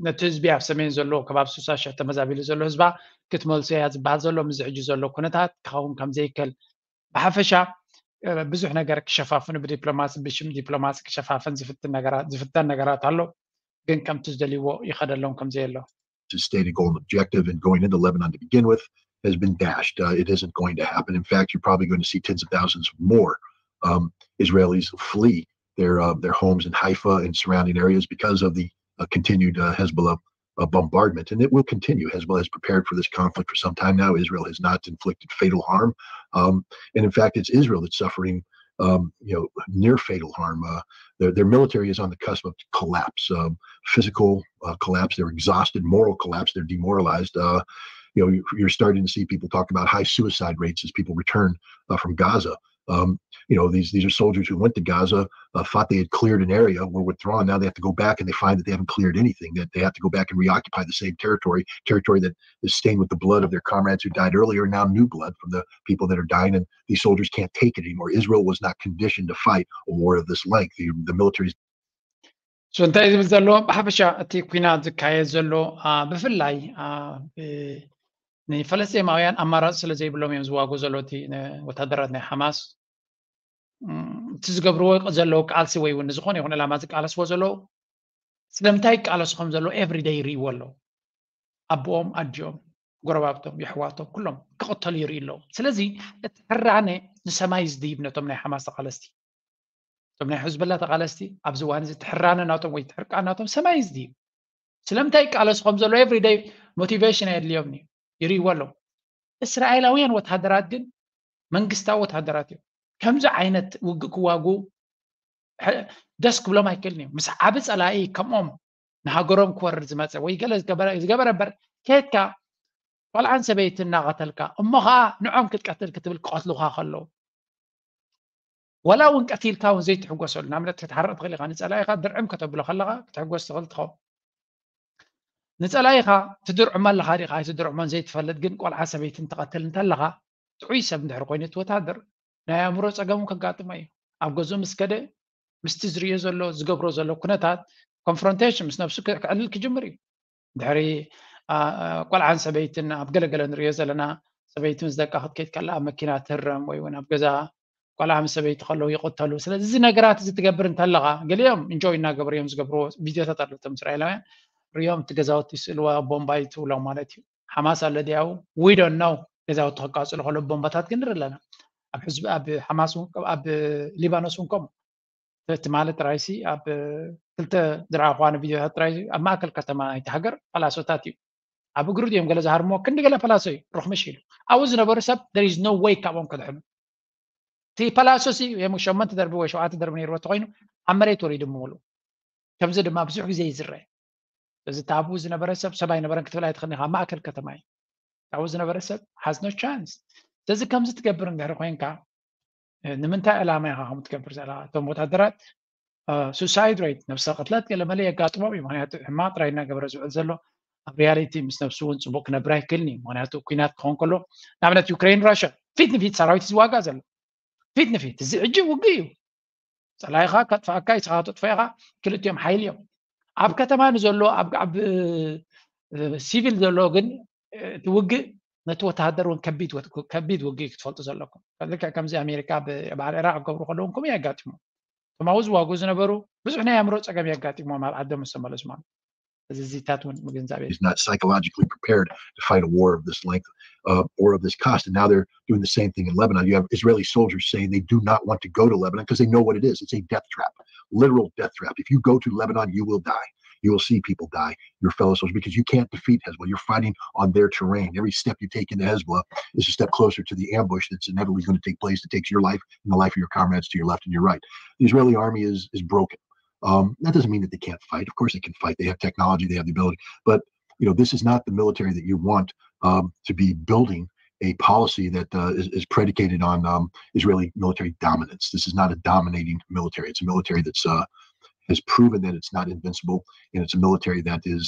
ነቲ ህዝቢ ኣብ ሰሜን ዘሎ ከባቢ ስሳ ሽሕ ተመዛቢሉ ዘሎ ህዝባ ክትመልሶ እያ ዝበሃል ዘሎ። ምዚ ሕጂ ዘሎ ኩነታት ክኸውን ከም ዘይከል ብሓፈሻ ብዙሕ ነገር ክሸፋፍኑ ብዲፕሎማሲ ብሽም ዲፕሎማሲ ክሸፋፍን ዝፍተን ነገራት ኣሎ፣ ግን ከምቲ ዝደልይዎ ይኸደሎም ከም ዘየሎ። Stated goal and objective and going into Lebanon to begin with has been dashed. Uh, it isn't going to happen. In fact, you're probably going to see tens of thousands more um, Israelis flee their uh, their homes in Haifa and surrounding areas because of the uh, continued uh, Hezbollah uh, bombardment, and it will continue. Hezbollah has prepared for this conflict for some time now. Israel has not inflicted fatal harm, um, and in fact, it's Israel that's suffering, um, you know, near fatal harm. Uh, their, their military is on the cusp of collapse, um, physical uh, collapse. They're exhausted, moral collapse. They're demoralized. Uh, you know, you're starting to see people talk about high suicide rates as people return uh, from Gaza. Um, you know, these these are soldiers who went to Gaza, uh, thought they had cleared an area, were withdrawn. Now they have to go back and they find that they haven't cleared anything. That they have to go back and reoccupy the same territory, territory that is stained with the blood of their comrades who died earlier, and now new blood from the people that are dying. And these soldiers can't take it anymore. Israel was not conditioned to fight a war of this length. The, the military is so እንታይ ዝብል ዘሎ ብሓፈሻ እቲ ኩናት ዝካየድ ዘሎ ብፍላይ ንፈለስጤማውያን ኣማራፂ ስለ ዘይብሎም እዮም ዝዋጉ ዘሎ። እቲ ወታደራት ናይ ሓማስ እቲ ዝገብርዎ ዘለዉ ቃልሲ ወይ እውን ንዝኾነ ይኹን ዕላማ ዝቃለስዎ ዘለዉ ስለምንታይ ይቃለሱ ከም ዘለዉ ኤቭሪደይ ይርእይዎ ኣለዉ። ኣቦኦም ኣዲኦም ጎረባብቶም የሕዋቶም ኩሎም ክቕተሉ ይርእዩ ኣለዉ። ስለዚ እቲ ሕራነ ንሰማይ ዝድይብ ነቶም ናይ ሓማስ ተቃለስቲ እቶም ናይ ሕዝብላ ተቃለስቲ ኣብዚ እዋን እዚ ትሕራነ ናቶም ወይ ትሕርቃ ናቶም ሰማይ ዝድይብ ስለምንታይ ይቃለሱ ከም ዘሎ ኤቭሪደይ ሞቲቬሽን ኣየድልዮም እዩ ይርእይዎ ኣለዉ። እስራኤላውያን ወታደራት ግን መንግስታዊ ወታደራት እዮም። ከምዚ ዓይነት ውግእ ክዋጉ ደስ ክብሎም ኣይክእልን እዩ። ምስ ዓቢ ጸላኢ ከምኦም ንሃገሮም ክወርድ ዝመጸ ወይ ገለ ዝገበረ እምበር ከየድካ ቆልዓን ሰበይትን እናቐተልካ እሞ ኸዓ ንዖም ክትቀትል ክትብል ክቐትሉኻ ከለዉ ወላ እውን ቀቲልካ እውን ዘይትሕጎሰሉ ንኣብነት ክትሓርቕ ትኽእል ኢኻ። ንጸላኢኻ ድርዕም ከተብሎ ከለኻ ክትሕጎስ ትኽእል ትኸውን። ንጸላኢኻ ትድርዕሞ ኣለኻ ዲኻ ኣይትድርዕሞን ዘይትፈልጥ ግን ቆልዓ ሰበይትን ትቐትል እንተለኻ ጥዑይ ሰብ እንድሕር ኮይኑ እቲ ወታደር ናይ ኣእምሮ ጸገም እውን ከጋጥሞ እዩ። ኣብ ገዝኡ ምስ ከደ ምስቲ ዝርእዮ ዘሎ ዝገብሮ ዘሎ ኩነታት ኮንፍሮንቴሽን ምስ ነብሱ ክዕልል ክጅምር እዩ። ድሕሪ ቆልዓን ሰበይትን ኣብ ገለገለ ንሪኦ ዘለና ሰበይቲ ምስ ደቃ ክትከይድ ከላ ኣብ መኪና ትህረም ወይ እውን ኣብ ገዛ ቆልዓ ምስ ሰበይቲ ከለዉ ይቕተሉ። ስለዚ እዚ ነገራት እዚ ትገብር እንተለኻ ገሊኦም እንጆይ እናገበሩ እዮም ዝገብርዎ። ቪድዮታት ኣሎ እቶም እስራኤላውያን ሪኦም እቲ ገዛውቲ ይስእልዋ ቦምባ ይትብሎም ማለት እዩ። ሓማስ ኣሎ ድያው we don't know። ገዛውቲ ከቃፅሉ ከሎ ቦምባታት ግን ንርኢ ኣለና። ኣብ ሕዝቢ ኣብ ሓማስ እውን ኣብ ሊባኖስ እውን ከምኡ እቲ ማለት ጥራይሲ ኣብ ክልተ ዝረኣኹዋ ቪድዮታት ጥራይ ኣብ ማእከል ከተማ ናይቲ ሃገር ፓላሶታት እዩ። ኣብ እግሩ ድዮም ገለ ዝሃርምዎ ክንዲ ገለ ፓላሶ እዩ ርኽምሽ ኢሉ ኣብኡ ዝነበሩ ሰብ there is no way ካብኦም ከድሕኑ። እቲ ፓላሶ ሲ ሸመንተ ደርቢ ወይ ሸውዓተ ደርቢ ነይርዎ ተኮይኑ ኣብ መሬት ወሪዱ ምውሉ። ከምዚ ድማ ብዙሕ ግዜ ይዝረ እዚ ታቡ ዝነበረ ሰብ ሰብ ኣይነበረን ክትብል ኣይትኽእል ኢኻ። ማእከል ከተማ እዩ። ታቡ ዝነበረ ሰብ has no chance። ስለዚ ከምዚ ትገብር እንድሕር ኮይንካ ንምንታይ ዕላማ ኢኻ ከምኡ ትገብር ዘለኻ? እቶም ወታደራት suicide rate ነብሰ ቅትለት ገለመለ የጋጥሞም እዩ። ምክንያቱ ሕማቕ ጥራይ እናገበረ ዝውዕል ዘሎ ኣብ ሪያሊቲ ምስ ነብሱ እውን ፅቡቅ ክነብር ኣይክእልን እዩ። ምክንያቱ ኩናት ክኸውን ከሎ ንኣብነት ዩክሬን ራሽያ ፊት ንፊት ሰራዊት ዝዋጋእ ዘሎ ፊት ንፊት እዚ ሕጂ ውግእ እዩ። ፀላኢኻ ከጥፍኣካ ኢስኻ ተጥፍእኻ ክልቲኦም ሓይሊ እዮም። ኣብ ከተማ ንዘሎ ኣብ ሲቪል ዘሎ ግን እቲ ውግእ ነቲ ወተሃደር እውን ከቢድ ውግእ ክትፈልጡ ዘለኩም። ልክዕ ከምዚ ኣሜሪካ ብዓል ዕራቅ ክገብሩ ከለዉ ከምኡ የጋጢሞም። እቶም ኣብኡ ዝዋግኡ ዝነበሩ ብዙሕ ናይ ኣእምሮ ፀገም የጋጢሞም ኣብ ዓዶም ምስ ተመለሱ ማለት እዚ ዚታት እውን ምግንዛብ is not psychologically prepared to fight a war of this length uh, or of this cost. And now they're doing the same thing in Lebanon. You have Israeli soldiers saying they do not want to go to Lebanon because they know what it is. It's a death trap, literal death trap. If you go to Lebanon, you will die. You will see people die, your fellow soldiers, because you can't defeat Hezbollah. You're fighting on their terrain. Every step you take into Hezbollah is a step closer to the ambush that's inevitably going to take place that takes your life and the life of your comrades to your left and your right. The Israeli army is is broken. Um, that doesn't mean that they can't fight. Of course they can fight. They have technology, they have the ability. But you know, this is not the military that you want um, to be building a policy that uh, is, is predicated on um, Israeli military dominance. This is not a dominating military. It's a military that's uh, has proven that it's not invincible, and it's a military that is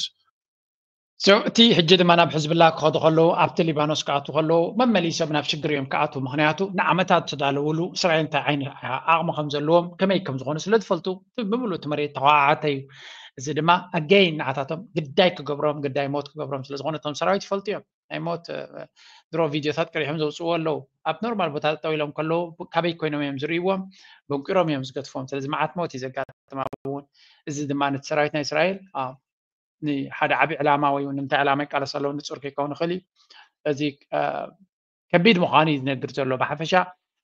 So እቲ ሕጂ ድማ ናብ ሕዝብላ ክኸዱ ከለዉ ኣብቲ ሊባኖስ ክኣትዉ ከለዉ መመሊሶም ናብ ሽግር እዮም ክኣትዉ። ምኽንያቱ ንዓመታት ዝተዳለውሉ እስራኤል እንታይ ዓይነት ዓቕሚ ከም ዘለዎም ከመይ ከም ዝኾኑ ስለ ዝፈልጡ ብምሉእ እቲ መሬት ተኸዋዓተ እዩ። እዚ ድማ ኣገይን ንዓታቶም ግዳይ ክገብሮም ግዳይ ሞት ክገብሮም ስለ ዝኾነ እቶም ሰራዊት ይፈልጡ እዮም። ናይ ሞት ድሮ ቪዲዮታት ቀሪሖም ዘውፅዎ ኣለዉ። ኣብ ኖርማል ቦታ ጠጠው ኢሎም ከለዉ ካበይ ኮይኖም እዮም ዝርእይዎም፣ በንቂሮም እዮም ዝገትፎም። ስለዚ መዓት ሞት እዩ ዘጋጥማ እውን። እዚ ድማ ነቲ ሰራዊት ናይ እስራኤል ንሓደ ዓብዪ ዕላማ ወይ እውን ንምንታይ ዕላማ ይቃለስ ኣለዉ ንፁር ከይከውን ይኽእል እዩ። እዚ ከቢድ ምዃኑ እዩ ዝነግር ዘሎ። ብሓፈሻ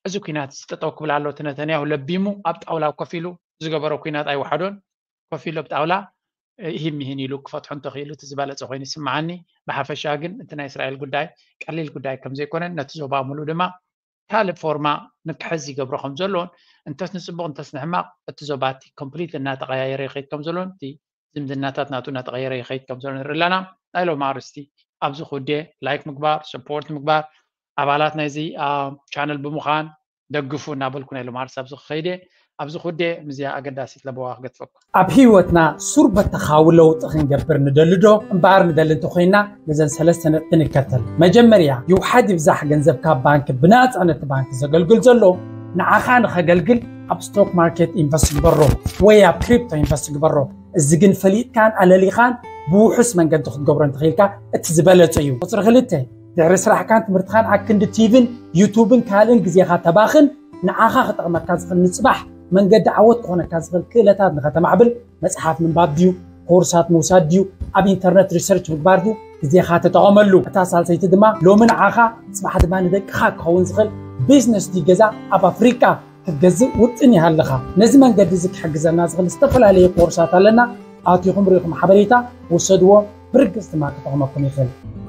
እዚ ኩናት እዚ ጠጠው ክብል ኣሎ። እቲ ነተንያሁ ለቢሙ ኣብ ጣውላ ኮፍ ኢሉ ዝገበሮ ኩናት ኣይወሓዶን። ኮፍ ኢሉ ኣብ ጣውላ ይህን ሚህን ኢሉ ክፈትሖ እንተኽኢሉ እቲ ዝበለፀ ኮይኑ ይስምዓኒ። ብሓፈሻ ግን እቲ ናይ እስራኤል ጉዳይ ቀሊል ጉዳይ ከም ዘይኮነን ነቲ ዞባ ሙሉእ ድማ ካልእ ፎርማ ንክሕዝ ይገብሮ ከም ዘሎን እንተስ ንፅቡቕ እንተስ ንሕማቕ እቲ ዞባ እቲ ኮምፕሊት እናተቐያየረ ይኸይድ ከም ዘሎን እቲ ዝምድናታት ናቱ እናተቐየረ ይኸይድ ከም ዘሎ ንርኢ ኣለና። ናይ ሎም ኣርስቲ ኣብዚ ክውዴ ላይክ ምግባር ሰፖርት ምግባር ኣባላት ናይዚ ቻነል ብምዃን ደግፉ እናበልኩ ናይ ሎም ኣርስቲ ኣብዚ ክኸይዴ ኣብዚ ክውዴ ምዚያ ኣገዳሲት ለበዋ ክገጥፈኩም። ኣብ ህይወትና ሱር በተኻዊ ለውጢ ክንገብር ንደሊ ዶ? እምበኣር ንደሊ እንተኾይና ነዘን ሰለስተ ነጥቢ ንከተል። መጀመርያ ይውሓድ ይብዛሕ ገንዘብ ካብ ባንክ ብናፃ ነቲ ባንክ ዘገልግል ዘሎ ንዓኻ ንኸገልግል ኣብ ስቶክ ማርኬት ኢንቨስት ግበሮ ወይ ኣብ ክሪፕቶ ኢንቨስት ግበሮ። እዚ ግን ፈሊጥካን ኣለሊኻን ብውሑስ መንገዲ ክትገብሮ እንተኽኢልካ እቲ ዝበለፀ እዩ። ቁፅሪ ክልተ ድሕሪ ስራሕካን ትምህርትኻን ኣክንዲ ቲቪን ዩቱብን ካልእን ግዜኻ ተባኽን ንዓኻ ክጠቕመካ ዝኽእል ንፅባሕ መንገዲ ዓወት ክኾነካ ዝኽእል ክእለታት ንኸተማዕብል መፅሓፍ ምንባብ ድዩ ኮርሳት ምውሳድ ድዩ ኣብ ኢንተርነት ሪሰርች ምግባር ድዩ ግዜኻ ተጠቐመሉ። እታ ሳልሰይቲ ድማ ሎሚ ንዓኻ ፅባሕ ድማ ንደቅኻ ክኸውን ዝኽእል ቢዝነስ ድዩ ገዛ ኣብ ኣፍሪቃ ክትገዝእ ውጥን ይሃልኻ። ነዚ መንገዲ እዚ ክሕግዘና ዝኽእል ዝተፈላለዩ ኮርሳት ኣለና። ኣቲኹም ርኢኹም ሓበሬታ ውሰድዎ። ብርግፅ ድማ ክጠቕመኩም ይኽእል።